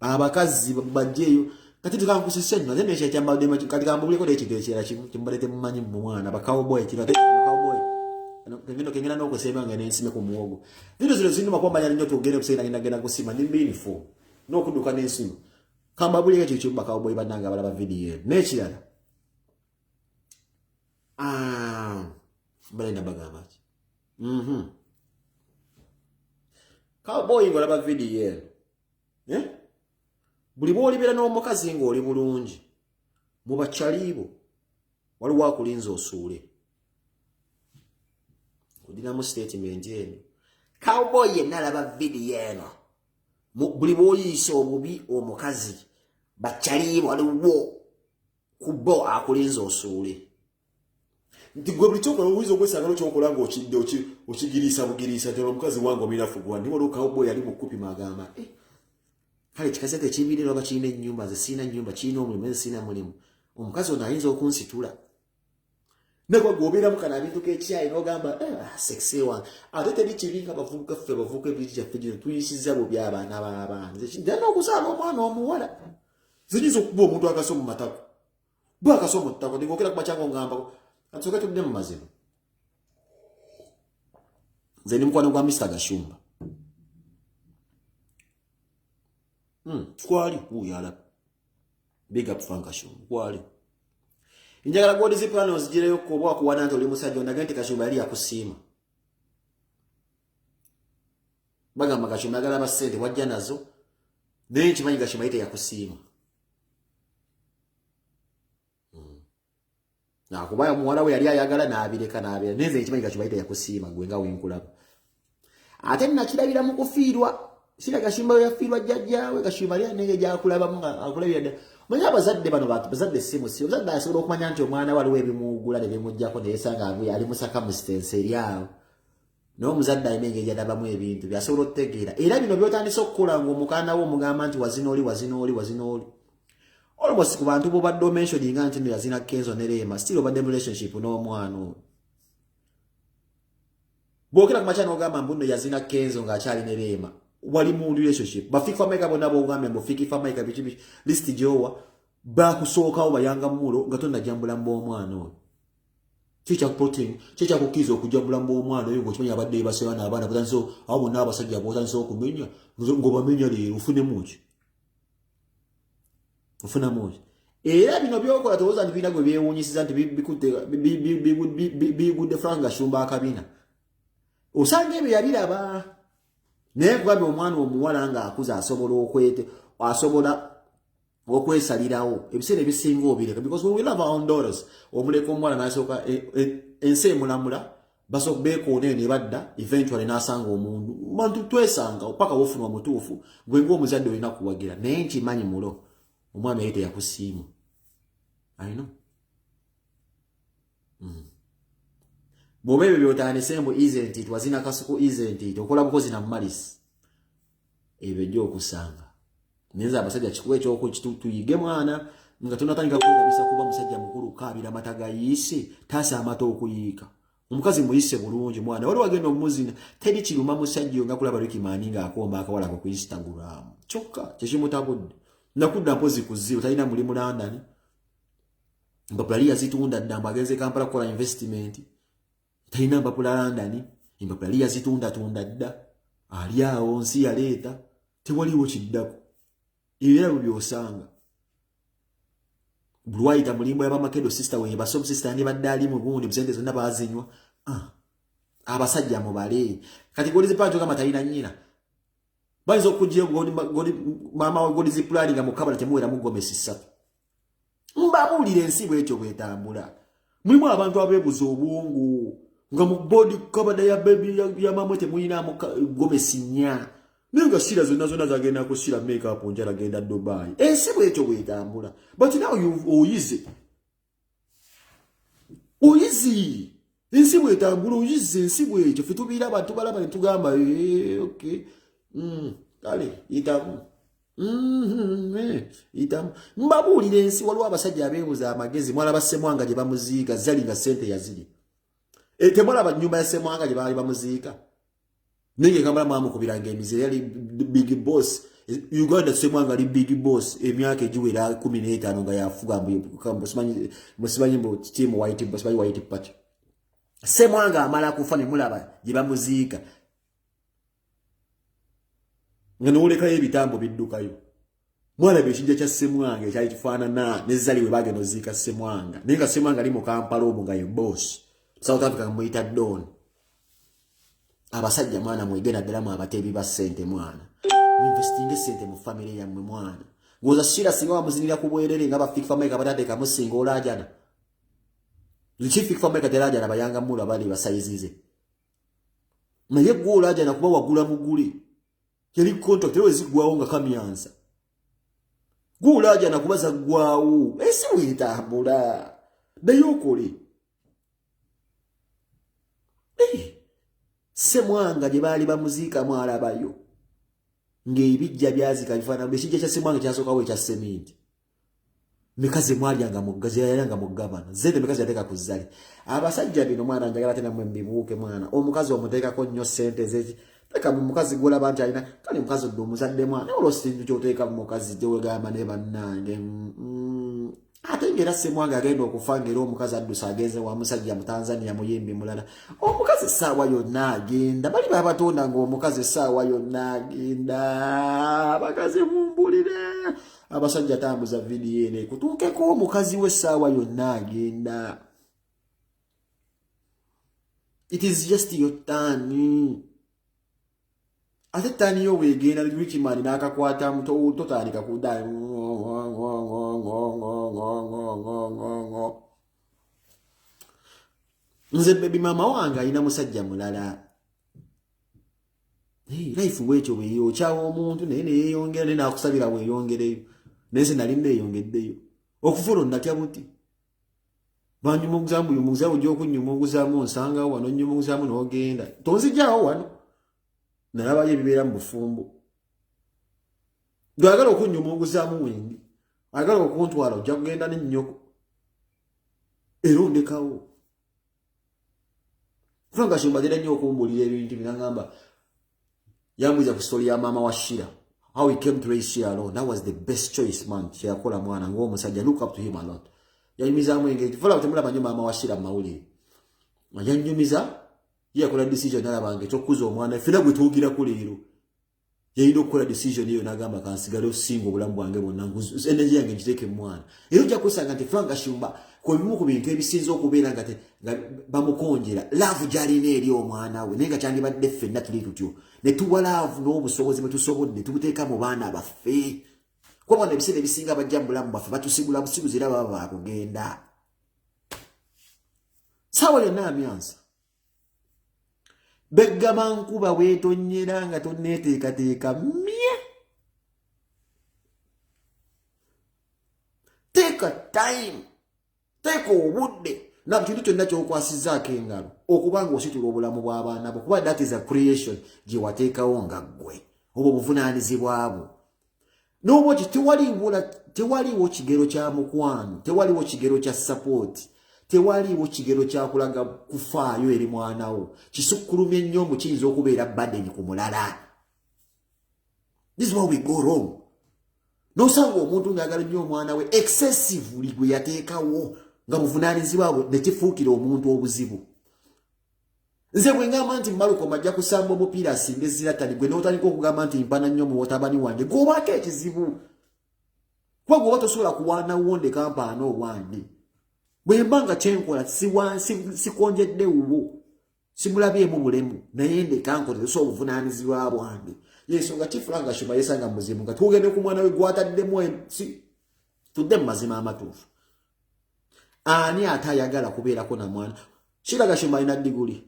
[SPEAKER 1] Abakazi bajjeeyo kati tukankusise nno ate nekyo ekyambadde. Kati kambuleko n'ekintu ekirala kimu kyembadde temumanyi mu mwana bacowboy kino. Ate cowboy kengenda kengenda n'okusemba nga nensime ku muwogo. Vidiyo zino zinuma kuba manya nnyo tugende kusenda, ngenda genda kusima ndi mbinifu n'okudduka n'ensima. Kambabuleko ekintu kimu, bacowboy bannange abalaba vidiyo eno n'ekirala. Ah, balenda bagamba ki? Cowboy ng'olaba vidiyo eno, eh? Buli bw'olibeera n'omukazi ng'oli bulungi mu bakyaliibo, waliwo akulinza osuule. Kudiramu statement eno, cowboy yenna alaba vidiyo eno, buli bw'oyiisa obubi omukazi, bakyaliibo waliwo ku bo akulinza osuule. Nti gwe buli kyokola oyinza okwesanga nokyokola ngaokidde okigiriisa bugiriisa nti omukazi wange ominafu gwa ndi. Waliwo cowboy yali mu kupima agamba, "Eh, kale kikazi ate ekibirira oba kirina ennyumba, nze sirina nnyumba, kirina omulimu, nze sirina mulimu, omukazi ono ayinza okunsitula." Negwa gwobeeramu kano abintu k'ekyayi n'ogamba, "Eh, sexy wange." Ate teri kibi nga bavubuka ffe, abavubuka ebiri gyaffe gino tuyisiza bubi abaana b'abaana. Nze nja n'okuzaala omwana omuwala, zinyinza okuba omuntu akaso mu matako bwe akaso mu ttako ndingokera ku makyango ngamba katusooke tudde mu mazima. Nze ndi mukwano gwa Mr Gashumba. Kwali wuuyo alaba. Big up Frank Gashumba kwali. Njagala God's plan ozigireyo oba akuwana nti oli musajja ondage nti Gashumba yali yakusiima. Bagamba Gashumba ayagala basente wajja nazo, naye nkimanyi Gashumba ye teyakusiima. Nakuba muwala we yali ayagala n'abireka n'abira, naye nze nkimanyi Gashumba ye teyakusiima gwe nga wenkulaba. Ate nakirabira mu kufiirwa sira Gashumba we yafiirwa jjajjaawe. Gashumba ali nenge gyakulabamu nga akulabira ddala. Manyi abazadde bano bazadde si musi. Omuzadde asobola okumanya nti omwana we waliwo ebimuwugula ne bimugjako neyesanga avuye ali mu circumstance eri awo, naye omuzadde alina engeri gyadabamu ebintu byasobola okutegeera. Era bino byotandise okukola ng'omukaana we omugamba nti wazina oli, wazina oli, wazina oli, almost ku bantu bobadde omentioninga nti no yazina Kenzo ne Rema, still obadde mu relationship n'omwana oyo. Bwokera ku makya n'ogamba mbu nno yazina Kenzo ng'akyali ne Rema, wali mu relationship. Bafifa Maika bonna bogambye mbu Fikifa Maika biki biki, list gyowa bakusookawo bayanga mulo nga tonnajja mu bulamu bw'omwana oyo. Kyekyakukkiriza okujja mubulamu bw'omwana oyo, ngaokimanyi abadde yebaseera n'abaana batandise abo bonna, abasajja botandise okumenya, ng'obamenya leero ofunemu ki? Ofunamu ki? Era bino byokola towooza nti birina gwe byewuunyisiza nti bigudde Frank Gashumba akabina. Osanga ebyo yabiraba, naye kugambye omwana omuwala ng'akuze asobola okwete, asobola okwesalirawo. Ebiseera ebisinga obireka because we love our own daughters. Omuleka omuwala nasooka ensi emulamula, beekoona eyo ne badda, eventually n'asanga omuntu. Bantu twesanga paka wofuna omutuufu. Gwe ngaomuzadde olina kuwagira, naye nkimanyi mulo omwami yali teyakusiimu. I know. Bw'oba ebyo byotandise mbu isn't it wazina kasuku, isn't it okola bukozi na malisi, ebyo ejja okusanga. Naye abasajja kikuba ekyokutuyige mwana nga tonatandika kwerabisa kuba musajja mukulu, kaabira amata gayiise, taasa amata okuyiika. Omukazi muyise bulungi mwana, wali wagenda omuzina. Teri kiruma musajja nga kulaba Rickman ng'akomba akawala ku Instagram. Kyokka kyekimutabudde nakudda mpozi ku zero, talina mulimu London, empapula li yazitunda dda. Mbu agenze Kampala kukola investment, talina mpapula London, empapula li yazitundatunda dda, ali awo nsi yaleeta, tewaliwo kiddako. Ebyo era bwe byosanga bulwayita mulimbo yabamakedo sister we basom sister yandibadde ali mu gundi, sente zonna bazinywa. Ah, abasajja mubale kati God's plan kyogamba talina nnyina, bayinza okujja maama wa God's plan nga mukabala temuweramu gomesi 3. Mbabuulira, ensi bwetyo bwetambula. Mulimu abantu abeebuza obwongo nga mu body kabada ya baby ya mamwe temulinamu gomesi 4, naye nga Shira zonna zonna zagenda kusira makeup, njala genda Dubai. Ensi bwetyo bwetambula, but now oyize, oyizi ensi bwetambula, oyize ensi bwetyo. Fe tubiira abantu balaba ne tugamba, "Eh, okay, kale yitamu, yitamu." Mbabuulira ensi, waliwo abasajja abeebuza amagezi. Mwalaba Semwanga gye bamuziika, zali nga sente yaziri. Temwalaba nyumba ya Semwanga gye baali bamuziika? Naye Kampala mwamukubiranga emizira, yali big boss Uganda. Semwanga ali big boss emyaka egiwera 15 nga yafuga, musimanyi mbu team white, musimanyi white party. Semwanga amala kufa ne mulaba gye bamuziika nga nowolekayo ebitambo biddukayo. Mwalaba ekijja kya Semwanga ekyali kifaanana nezali we bagenda oziika Semwanga, naye nga Semwanga ali mu Kampala omwo nga ye boss. South Africa muyita Don. Abasajja mwana mwegenda ddala mu abateebi ba ssente, mwana muinvestinga essente mu famire yammwe. Mwana ngoza Shira singa wamuzinira ku bwerere nga ba Fik Fameica batateeka musinga olajana. Ki Fik Fameica terajana bayanga mulu abali basayizize, naye gwe olajana kuba wagula mugule, yali contract era wezigwawo nga kamyansa. Gwe olajana kuba zaggwawo. Ensi bwetambula, naye okole. Semwanga gye baali bamuziika mwalabayo ng'ebijja byazika bifaanana. Ekijja kya Semwanga kyasookawo ekya seminti. Meka ze mwalyanga zeyayanga mu gavana, zente meka zeyateeka ku zzali? Abasajja bino mwana njagala ate nammwe mbibuuke. Mwana omukazi omuteekako nnyo sente zeki, teeka mu mukazi gwolaba nti alina. Kale mukazi odde omuzadde mwana, naye olwo sintu kyoteeka mu mukazi gyewegamba ne bannange. Ate ngaera Semwanga agenda okufa ngaera omukazi addusa agenze wa musajja mu Tanzania, muyimbi mulala. Omukazi essaawa yonna agenda, bali babatonda ngaomukazi essaawa yonna agenda. Abakazi mumbulire, abasajja tambuza vidiyo eno ekutuukeko. Omukazi we essaawa yonna agenda. It is just your turn. Ate turn yo bwegenda, Rickman n'akakwatamu, totandika kuda. Nze baby mama wange alina musajja mulala. Life bwekyo bweyokyawa omuntu, naye neyeyongera, naye nakusabira weyongereyo. Naye nze nali neeyongeddeyo okuva olwo natya buti banyumuguzaamu yumuguzaamu ojja okunyumuguzaamu nsangawo wano nyumuguzaamu n'ogenda tonzijaawo wano. Nalabayo ebibeera mu bufumbo. Gwagala okunyumuguzaamu wendi, ayagala okuntwala ojja kugenda nennyoko era ondekawo. Kubanga kimbatera nnyo okumbuulira ebintu binagamba, yambuuza ku story ya maama wa Shira, how he came to raise Shira alone. That was the best choice man kyeyakola. Mwana ng'omusajja, look up to him a lot. Yayimizaamu engeri vola temulaba nnyo maama wa Shira mu mawulire. Yanyumiza ye yakola decision nalabanga ekyokukuza omwana ffena gwe twogirako leero yalina okukola decision eyo n'agamba kansigale osinga obulamu bwange bwonna energy yange ngiteeke mu mwana. Era ojja kwesanga nti Frank Gashumba ku bimu ku bintu ebisinze okubeera nga bamukonjera laavu gy'alina eri omwana we, naye nga kyandibadde ffenna tuli tutyo ne tuwa laavu n'obusobozi bwe tusobodde tubuteeka mu baana baffe, kuba bano ebiseera ebisinga bajja mu bulamu bwaffe batusigula busiguzi era baba bakugenda saawa yonna amyansa beggama nkuba weetonyera nga tonneeteekateeka mye teeka time teeka obudde na kintu kyonna kyokwasizaako engalo okuba nga ositula obulamu bw'abaana bo, kuba that is a creation gye wateekawo nga ggwe obwo obuvunaanyizibwa bwo. N'obwoti tewaliwo kigero kya mukwano, tewaliwo kigero kya support, tewaliwo kigero kya kulaga kufaayo eri mwana wo kisukkulumye nnyo mbu kiyinza okubeera burden ku mulala. This is where we go wrong. N'osanga omuntu ng'ayagala nnyo omwana we excessively gwe yateekawo nga buvunaanyizibwa bwe ne kifuukira omuntu obuzibu. Nze bwe ngamba nti Malcolm ajja kusamba omupiira asinge Zlatan, gwe n'otandika okugamba nti mpana nnyo mu mutabani wange, gw'obaako ekizibu. Kuba gweoba tosobola kuwaana wonde kampaana obwange. Bwe mba nga kyenkola sikonjedde wuwo, simulabyemu bulemu, naye ndeka nkole tosobola obuvunaanyizibwa bwange. Yensonga ki Frank Gashumba yeesanga mu buzibu nga twogedde ku mwana we gw'ataddemu tudde mu mazima amatuufu. Ani ate ayagala kubeerako na mwana? Sheila Gashumba alina diguli,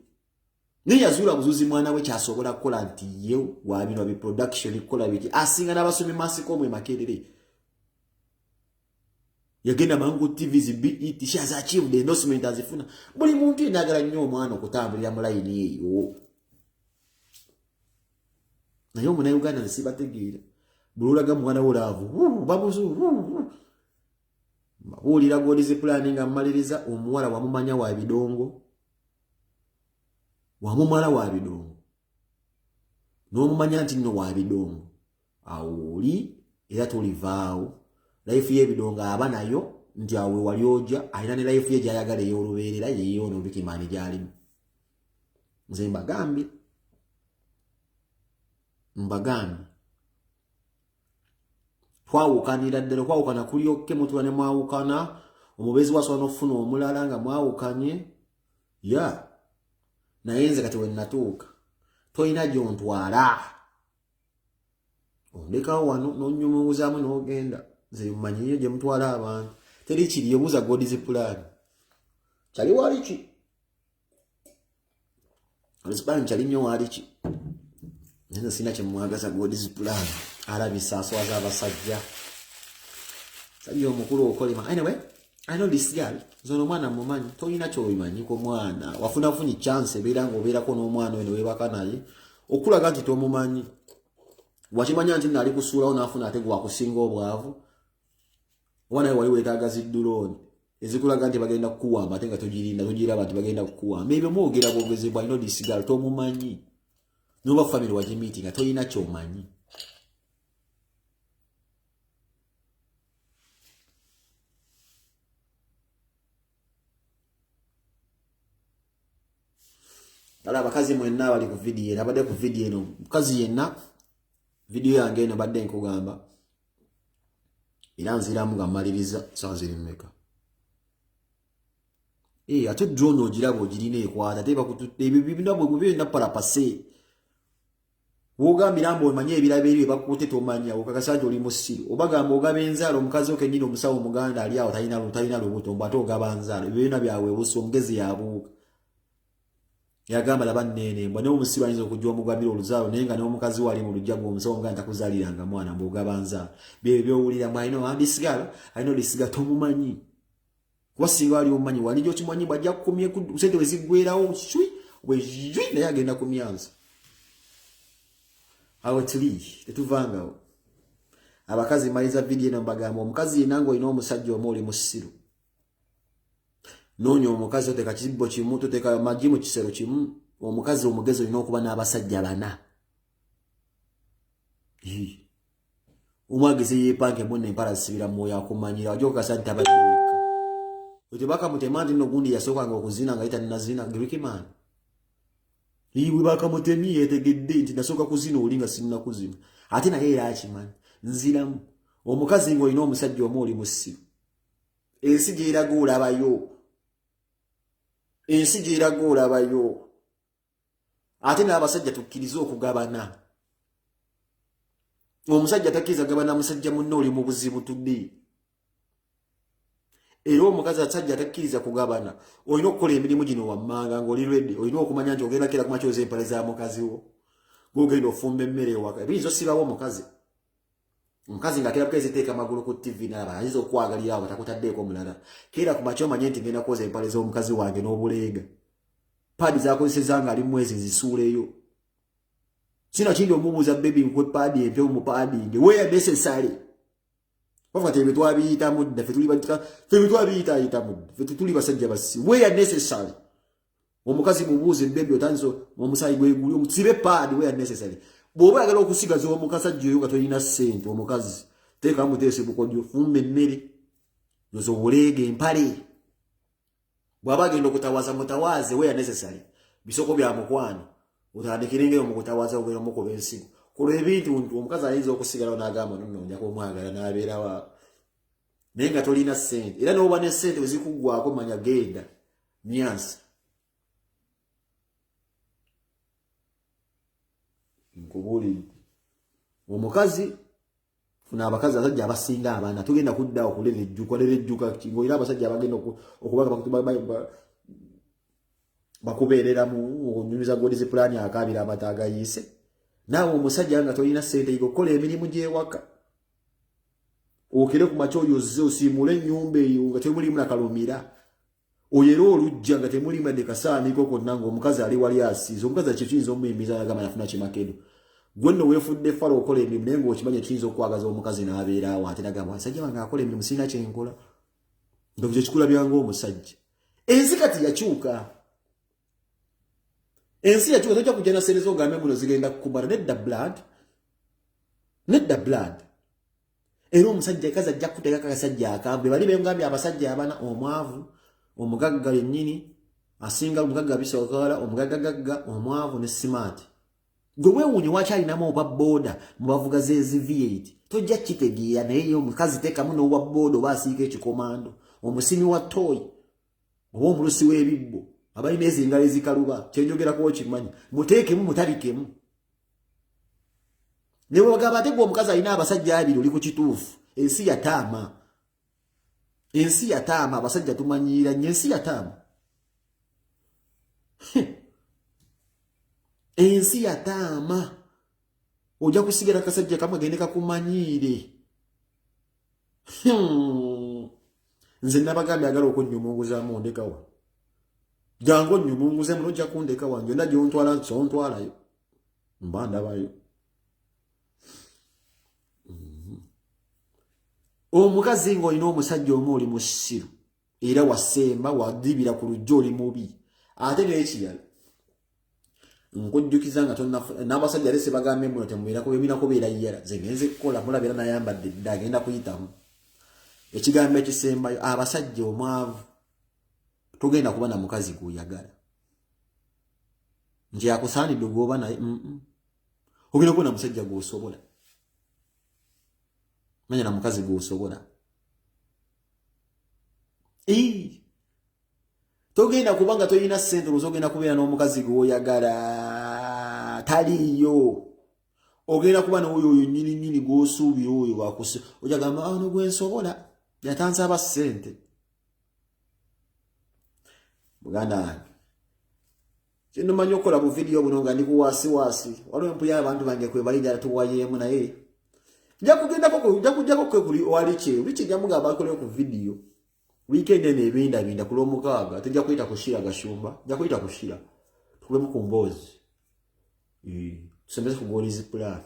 [SPEAKER 1] naye yazuula buzuuzi mwana we kyasobola kukola nti ye wa bino bi production kukola biki, asinga n'abasomi maasikomu e Makerere. Yagenda mangu TV zi BET, she has achieved the endorsement azifuna. Buli muntu yenna ayagala nnyo omwana okutambulira mu layini eyo. Naye omunnayuganda nze sibategeera. Buli olaga mwana wo laavu, babuzu, mbabuulira God's plan nga mmaliriza, omuwala wamumanya wa bidongo, wamumala wa bidongo, n'omumanya nti nno wa bidongo, awo oli era tolivaawo. Life y'ebidongo aba nayo nti awo wali ojja alina ne life ye gy'ayagala ey'olubeerera yeeyoono Bikimaani gy'alimu. Nze mbagambye, mbagambye twawukanira ddala, okwawukana kulyokke mutula ne mwawukana, omubeezi wasobola n'okufuna omulala nga mwawukanye ya. Naye nze kati we natuuka tolina gy'ontwala, ondekawo wano n'onyumuuzaamu n'ogenda. Nze mmanyiyo gye mutwala abantu, teri kiriyo. Buuza God's plan kyali wali ki? God's plan kyali nnyo wali ki? Nze sina kyemwagaza God's plan, alabisa aswaza abasajja, sajja omukulu okolima. Anyway, I know this girl. Nze ono omwana mumanyi, tolina kyobimanyi ku mwana. Wafuna funyi chance ebeera ng'obeerako n'omwana oyo ne weebaka naye okulaga nti tomumanyi. Wakimanya nti nali kusuulawo n'afuna ate gwakusinga obwavu. Oba naye wali weetaaga zi drone ezikulaga nti bagenda kukuwamba ate nga togirinda togiraba nti bagenda kukuwamba. Ebyo mwogera bwogezi bwa. I know this girl, tomumanyi. N'oba family wagimiitinga tolina ky'omanyi. Kale abakazi mwenna abali ku vidiyo eno, abadde ku vidiyo eno, mukazi yenna, vidiyo yange eno badde nkugamba era nziramu nga mmaliriza. Sawa ziri mmeka? Ate drone ogiraba ogirina ekwata ate bakututte ebyo bibina bwe byonna palapase wogambira mbu omanye ebirabo eri bakutte tomanya okakasa nti oli musiru obagamba ogaba enzaalo omukazi okenyini omusawo omuganda ali awo talina lubuto mbu ate ogaba nzaalo. Ebyo byonna byaweebusa omugezi yabuuka yagamba laba nneene mbwa naye omusiru ayinza okujja omugabira oluzaalo naye nga n'omukazi wali mu lujja gwe omusawo omuganda takuzaaliranga mwana mbu ogaba nzaalo. Byebyo byowulira mbu alina andisigala alina olisiga tomumanyi kuba singa wali omumanyi wali gyokimanyi bwajja kukumye sente we ziggwerawo shwi wejwi naye agenda ku myanza. Awo tuli tetuvangawo. Abakazi maliza vidiyo eno mbagamba omukazi yenna ng'olina omusajja omu oli musiru. Noonya omukazi toteeka kibbo kimu, toteeka magi mu kisero kimu. Omukazi omugezi olina okuba n'abasajja bana. Omwagezi yeepanke munne empala zisibira mwoyo akumanyira wajja okukasa nti tabadde wekka. Tebakamutema nti nno gundi yasookanga okuzina nga yitaninazina Greek man. Iwe bakamutemi yetegedde nti nasooka kuzina oli nga sinna kuzina, ate naye era akimanyi. Nziramu, omukazi ng'olina omusajja omu, oli musiru. Ensi gyeraga olabayo, ensi gyeraga olabayo. Ate n'abasajja tukkirize okugabana. Omusajja takkiriza gabana musajja munne, oli mu buzibu tudde. Era omukazi asajja takkiriza kugabana, olina okukola emirimu gino wammanga ng'oli ready. Olina okumanya nti ogenda kera kumakyoza empale za mukazi wo, gogenda ofumba emmere ewaka. Biyinza osibawo omukazi. Omukazi nga kera bukezi teeka amagulu ku TV nalaba, ayinza okwagalira awo takutaddeeko omulala. Keera ku makya omanye nti ngenda kwoza empale z'omukazi wange n'obuleega, pad zakozeseza nga ali mwezi nzisuuleyo. Sina kindi omubuuza, "Baby, nkwe pad empya?" Omupaddinge where necessary. Bafa tebe twabiyitamu dda, ffe twabiyitayitamu dda, ffe tuli basajja basi. Where necessary, omukazi mubuuze, "Baby, otandise omusaayi gweguli?" Omusibe pad where necessary. Bw'oba oyagala okusigaza omukasajja oyo nga tolina ssente, omukazi teekamu muteese bukodyo, fumba emmere, yoza obuleega empale. Bw'aba agenda okutawaza, mutawaaze where necessary. Bisoko bya mukwano, otandikirengeyo mu kutawaza, ogenda omukuba ensigo. Kola ebintu nti omukazi ayinza okusigalawo n'agamba, "Nonno nja kumwagala," n'abeerawo, naye nga tolina ssente. Era n'oba ne ssente wezikuggwako, manya genda nyansa. Nkubuulidde, omukazi funa abakazi, abasajja abasinga abaana tugenda kudda okulera ejjuka, lera ejjuka ngaolina abasajja abagenda okuba bakubeereramu onyumiza God's plan, akaabira amata agayiise. Naawe omusajja nga tolina ssente, yiga okukola emirimu gy'ewaka. Okere ku makya oyozze, osiimule ennyumba eyo nga temulimu nakalumira, oyere olujja nga temulimu adde kasaaniko konna, ng'omukazi ali wali asiize. Omukazi akyo kiyinza omuyimiza nagamba, "Nafuna kimakedo." Gwe nno weefudde fala okola emirimu, naye ng'okimanya kiyinza okwagaza omukazi n'abeeraawo, ate nagamba, "Musajja wange akola emirimu, sirina kyenkola." Nga kyo kikulabya ng'omusajja. Ensi kati yakyuka, ensi yakyuka. Tojja kujja na sente zogambe muno zigenda kukumala. Nedda blood, nedda blood. Era omusajja kazi ajja kuteekako akasajja akavu. Bali bengambye abasajja abana: omwavu, omugagga yennyini asinga omugagga bisookawala, omugaggagagga, omwavu ne smart. Gwe weewuunye wakyalinamu oba booda mu bavuga zezi V8, tojja kitegeera. Naye ye omukazi teekamu n'owa booda, oba asiika ekikomando, omusimi wa toyi, oba omulusi w'ebibbo, abalina ezingalo ezikaluba, kyenjogerako okimanyi. Muteekemu, mutabikemu. Ne bwebagamba ate gwe omukazi alina abasajja abiri, oli ku kituufu. Ensi yataama, ensi yataama. Abasajja tumanyiira nnyo. Ensi yataama, ensi yataama. Ojja kusigala kasajja kamwe gende kakumanyiire. Nze nabagambye, agala okunyumunguzaamu ndekawa, jangu onyumunguzemu, nojja kundeka wange yonna gyontwala sontwalayo, mba ndabayo. Omukazi ng'olina omusajja omu, oli musiru era wasemba wadibira ku lujja, oli mubi. Ate n'ekirala nkujjukiza nga n'abasajja ate sebagambye muno temubeera kubeera yera. Nze ngenze kukola, mulabira nayambadde dda, agenda kuyitamu. Ekigambo ekisembayo, abasajja, omwavu togenda kuba na mukazi gw'oyagala nti akusaanidde gwoba naye. Ogenda kuba na musajja gw'osobola, manya na mukazi gw'osobola. Togenda kubanga tolina ssente olowooza ogenda kubeera n'omukazi gw'oyagala, taliiyo. Ogenda kuba n'oyo oyo nnyini nnyini gw'osuubira, oyo wakuse ojagamba, "Ono gwensobola, yatansaba ssente." Muganda wange, kyendumanyi okukola bu vidiyo buno nga ndi kuwaasiwaasi, waliwo empuya abantu bange kwe bali ddala tuwayeemu, naye nja kugendako, nja kujjako kwe kuli walikye liki, nja mugamba akoleyo ku vidiyo weekend eno ebindabinda ku lwomukaaga. Tujja kuyita ku Shira Gashumba, nja kuyita ku Shira tukubemu ku mboozi, tusembeze ku God's plan.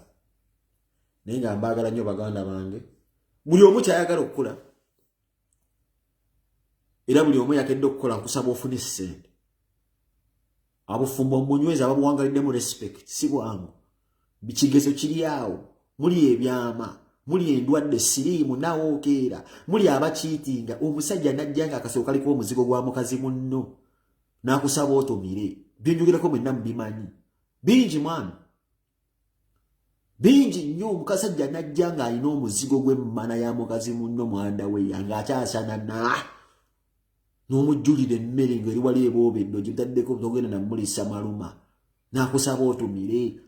[SPEAKER 1] Naye nga mbaagala nnyo baganda bange. Buli omu kyayagala okukola, era buli omu yakedde okukola, nkusaba ofune essente. Abufumbo omunyweza, ababuwangaliddemu respect, si bwangu. Kigezo kiri awo, muli ebyama. Muli endwadde, siriimu nawookeera, muli abakiitinga. Omusajja najja nga akasolo kaliko omuzigo gwa mukazi munno, n'akusaba otomire. Byenjogerako mwenna mubimanyi bingi, mwana, bingi nnyo. Omukasajja najja ng'alina omuzigo gw'emmana ya mukazi munno, mwandaweya ng'akyasana na n'omujjulira emmere ng'eri wali eboobedde, ogitaddeko, togenda namulisa maluma, n'akusaba otumire.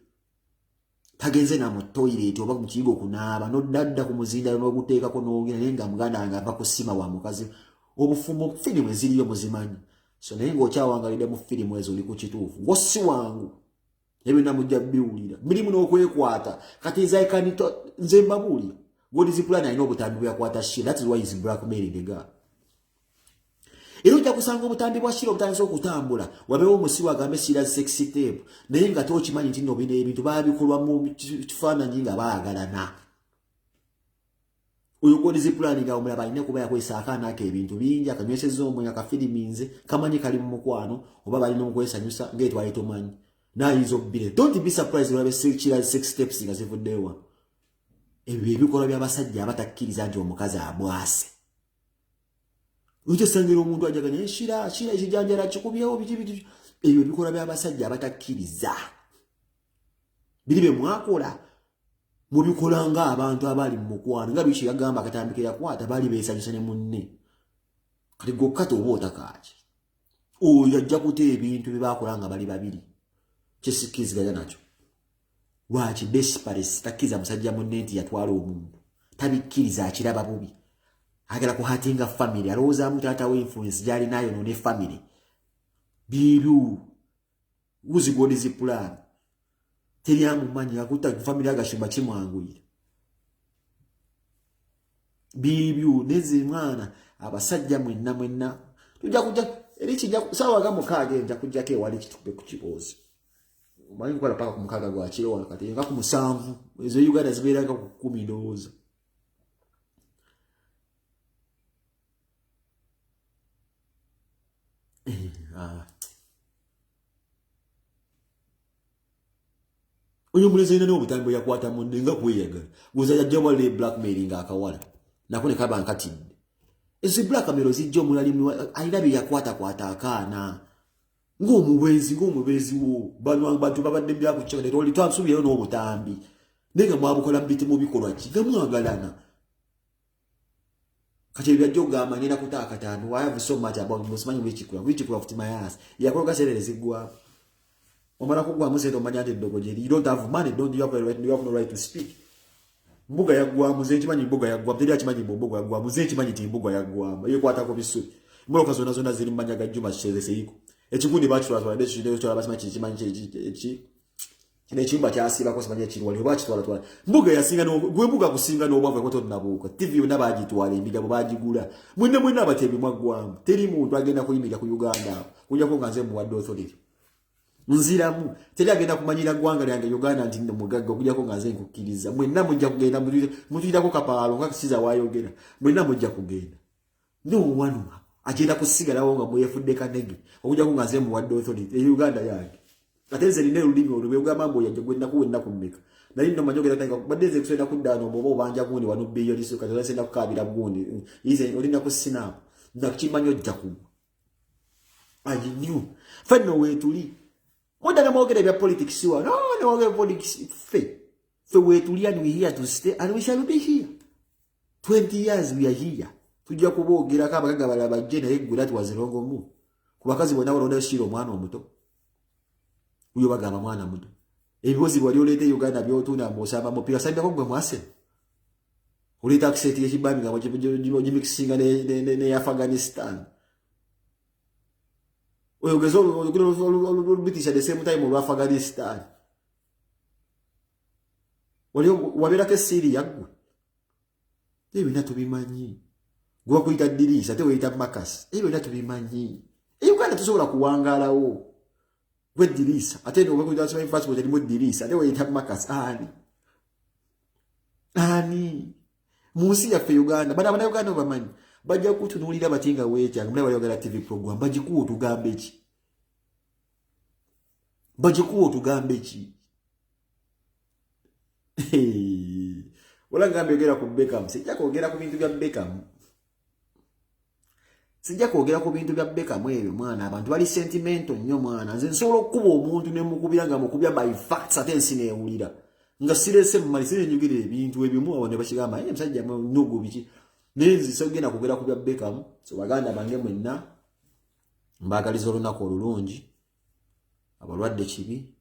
[SPEAKER 1] Tagenze na mu toilet oba mu kiyigo kunaaba, n'oddadda ku muzindalo n'oguteekako n'ogenda, naye nga muganda wange ava kusima wa mukazi. Obufumbo firimu eziriyo muzimanyi. So naye ng'okyawangalidde mu firimu ezo, oli ku kituufu ng'ossi wangu, ebyonna mujja biwulira. Mirimu n'okwekwata. Kati nze nze mbabuulira, God's plan alina obutambi bwe yakwata Sheila. That is why is blackmailing the girl. Era ojja kusanga obutambi bwa Sheila obutandise okutambula, wabeewo omusiru agambe Sheila sex tape, naye nga tokimanyi nti nno bino ebintu babikolwa mu kifaananyi nga baagalana. Oyo God's plan nga omulaba alina kuba yakozesa akaana ako ebintu bingi, akanywesezza omwenge, akafiriminze, kamanyi kali mu mukwano oba balina okwesanyusa ngaetwali tomanyi nayinza obbire. Don't be surprised olabe Sheila sex tapes nga zivuddeyo wano. Ebyo ebikolwa by'abasajja abatakkiriza nti omukazi abwase. Okyosangira omuntu ajaganya Sheila, Sheila ekijanjala kikubyewo, biki biki. Ebyo ebikolwa by'abasajja abatakkiriza biri bye mwakola, mubikola ng'abantu abali mu mukwano, nga biki yagamba akatambi ke yakwata baali beesanyusa ne munne. Kati gokkata oba otakaaki, oyo ajja kuta ebintu bye baakola nga bali babiri. Kyesikkiriziganya nakyo. Lwaki desperate? Takkiriza musajja munne nti yatwala omuntu, tabikkiriza, akiraba bubi, agala kuhurtinga family, alowoozaamu taata we influence gyalinayo no ne family. Biru wuzi God's plan teri amumanyi akutta family agashumba kimwanguyira. Bibyo neze mwana. Abasajja mwenna mwenna tujja kujja eri kijja saawa ga 6 enja kujjako ewali kitube ku kiboozi. Omanyi nkola paka ku 6 gwa kiro wano, kati nga ku 7 ezo Uganda zibeeranga ku 10 ndowooza. Ah. Oyo omulenzi alina n'obutambi bwe yakwata munne nga kweyagala goza yajja wale blackmailing akawala nako ne kaba nkatidde. Ezo blackmail zijja omulali alina bye yakwatakwata akaana ng'omubenzi, ng'omubeezi wo bano bantu babadde byakukyaka oli twasuubirayo n'obutambi, naye nga mwabukola mubiti mu bikolwa ki nga mwagalana. Kati ebyo byajja okugamba ngenda kuta akatambi. I have so much about musimanyi witchcraft, witchcraft my ass. Yakologa sente neziggwamu, omala kuggwamu sente omanya nti eddogo gyeri. You don't have money, don't you have, right, you have no right to speak. Mbuga yaggwamu, nze nkimanyi mbuga yaggwamu, teri akimanyi mbu mbuga yaggwamu, nze nkimanyi ti mbuga yaggwamu. Ekwata ku bisubi, emmotoka zonna zonna ziri mu manya ga Juma Seiko. Ekigundi bakitwala, twala, bakimanyi kimanyi ki kino ekiyumba kyasiibako, simanyi ekiriwali oba kitwalatwala. Mbuga yasinga gwe mbuga kusinga n'obwavu eko tonabuuka. TV yonna bagitwala, emigabo bagigula. Mwenna mwenna abatebi mwaggwamu. Teri muntu agenda kuyimirira ku Uganda awo kujjako nga nze muwadde authority. Nziramu, teri agenda kumanyira ggwanga lyange Uganda nti nno mugagga okujjako nga nze nkukkiriza. Mwenna mujja kugenda mutuyirako kapaalo nga kisiza wayogera. Mwenna mujja kugenda, no one agenda kusigalawo nga mwefudde kanege okujjako nga nze muwadde authority. E Uganda yange, ate nze nina olulimi olwo bwegamba mbu oyajja gwe nnakuwa ennaku mmeka? Nali nno manyi ogenda tandika badde nze kusenda kuddaano oba obanja gundi wano biliyoni so kati osenda kukaabira gundi ize olina ku snap nakimanyi ojja kugwa. I knew. Ffe nno weetuli mudda ne mwogera ebya politics wano, ne mwogera politics. Ffe weetuli and we here to stay and we shall be here 20 years. We are here, tujja kuboogerako abagaga balala bajje, naye gwe that was wrong move. Ku bakazi bonna balondayo Sheila, omwana omuto uyo bagamba mwana muto. Ebibozi bwali oleeta e Uganda byotunda mbu osamba mupiira sambako gwe mwase oleeta accent y'ekibami nga gimixinga ne Afghanistan. Oyogeza olu British at the same time olwa Afghanistan. Wali wabeerako esiiri yaggwe, ebyo byonna tubimanyi. Gwe bakuyita Diriisa ate weyita Makas, ebyo byonna tubimanyi. E Uganda tusobola kuwangaalawo gwe Diriisa ate passport erimu Diriisa ate weyita Makas. Ani ani mu nsi yaffe Uganda? Bano Abanauganda bamanyi bajja kutunuulira bati nga weekyanga mulabe bayogera TV program bagikuwa otugambe ki? Bagikuwa otugambe ki? Wala ngambye yogera ku Beckham, sijja kwogera ku bintu bya Beckham, sijja kwogera ku bintu bya Beckham ebyo. Mwana, abantu bali sentimental nnyo. Mwana, nze nsobola okukuba omuntu ne mukubira nga mukubya by facts, ate ensi neewulira nga sirese mumali sirenjogera ebintu ebimu awo ne bakigamba, "Ye musajja nugu biki?" Naye nze sogenda kwogera ku bya Beckham. So baganda bange mwenna, mbaagaliza olunaku olulungi. Abalwadde kibi,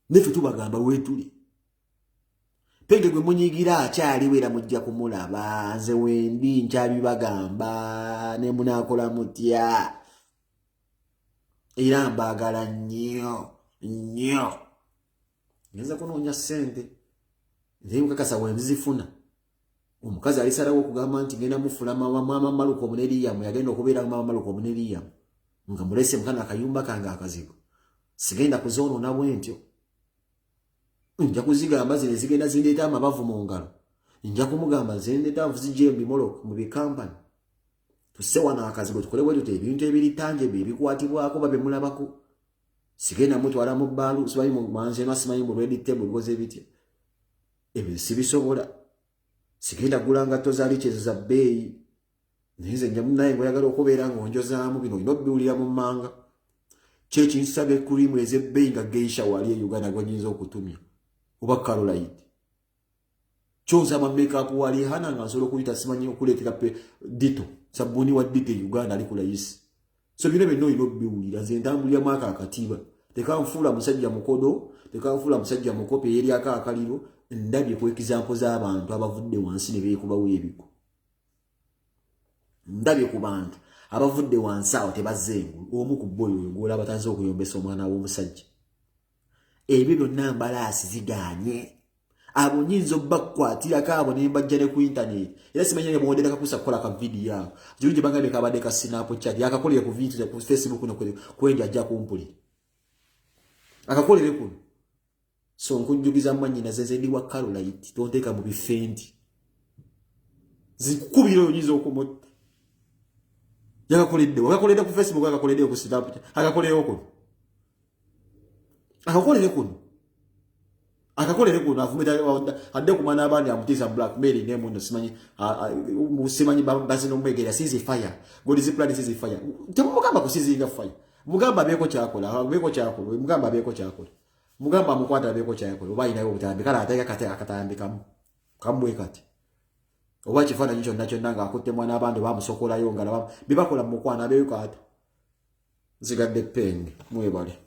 [SPEAKER 1] neffe tubagamba weetuli. Penge gwe munyigira akyaliwo era mujja kumulaba. Nze wendi nkyabibagamba ne munaakola mutya, era mbaagala nnyo nnyo. Ngenza kunoonya ssente, naye mukakasa wenzifuna omukazi alisalawo okugamba nti ngenda mufula maama Malukomu ne Liyamu. Yagenda okubeera maama Malukomu ne Liyamu nga mulese mukana akayumba kange akazigo. Sigenda kuzoonoona bwe ntyo, nja kuzigamba zino ezigenda zindeeta amabavu mu ngalo. Nja kumugamba nzendeeta nvuzijje mu mu bikampani, tusse wano akazigo, tukole bwe tuti ebintu ebiri tangible, ebikwatibwako babe mulabako. Sigenda mutwala mu bbaalu, simanyi mu manzeno, simanyi mu Red Table, bikoze bitya, ebyo sibisobola. Sigenda gula ngatto za liiki ezo za bbeeyi, naye nze nja munaye ngaoyagala okubeera ng'onjozaamu bino, olina obiwulira mu mmanga. Kyekinsaba ekurimu ez'ebbeeyi nga Geisha wali e Uganda gwenyinza okutumya oba Caroline kyonsaba makeup wali hana nga nsobola okuyita, simanyi okuleetera pe dito sabuni wa dito e Uganda ali ku layisi. So bino byonna olina obiwulira. Nze ntambuliramu ako akatiba, tekanfuula musajja mukodo, tekanfuula musajja mukopi eyeryako akaliro. Ndabye ku example z'abantu abavudde wansi ne beekubawo ebigo. Ndabye ku bantu abavudde wansi awo tebazze engulu. Omu ku bo oyo gwolaba tanze okuyombesa omwana w'omusajja. Ebyo byonna mbalaasi ziganye. Abo nyinza obbakwatirako abo ne mbajja ne ku internet. Era simanyi ne bwondera kakusa kukola ka video awo ziri gye bagambye kabadde ka Snapchat, yakakolere ku video ku Facebook no kwendi ajja kumpulira akakolere kuno. So nkujjukiza mwannyina, ze ndi wa Caroline, tonteeka mu bifendi zikukubira oyo nyinza okumutta. Yakakoledde, akakoledde ku Facebook, akakoledde ku Snapchat, akakolerewo kuno, akakolere kuno, akakolere kuno. Avumita adde ku mwana abandi amutiisa blackmail nemuno, simanyi simanyi bazina omwegera cease fire, God is plan, cease fire. Temumugamba kusizinga fire, mugamba abeeko kyakola, abeeko kyakola, mugamba abeeko kyakola, mugamba amukwata abeeko kyakola. Oba ayinayo obutambi, kale ateeka kate akatambi kamu kamubwe kati oba kifaananyi kyonna kyonna ng'akutte mwana abandi bamusokolayo nga laba byebakola mu mukwano, abeeyo kaata. Nsigadde Penge, mwebale.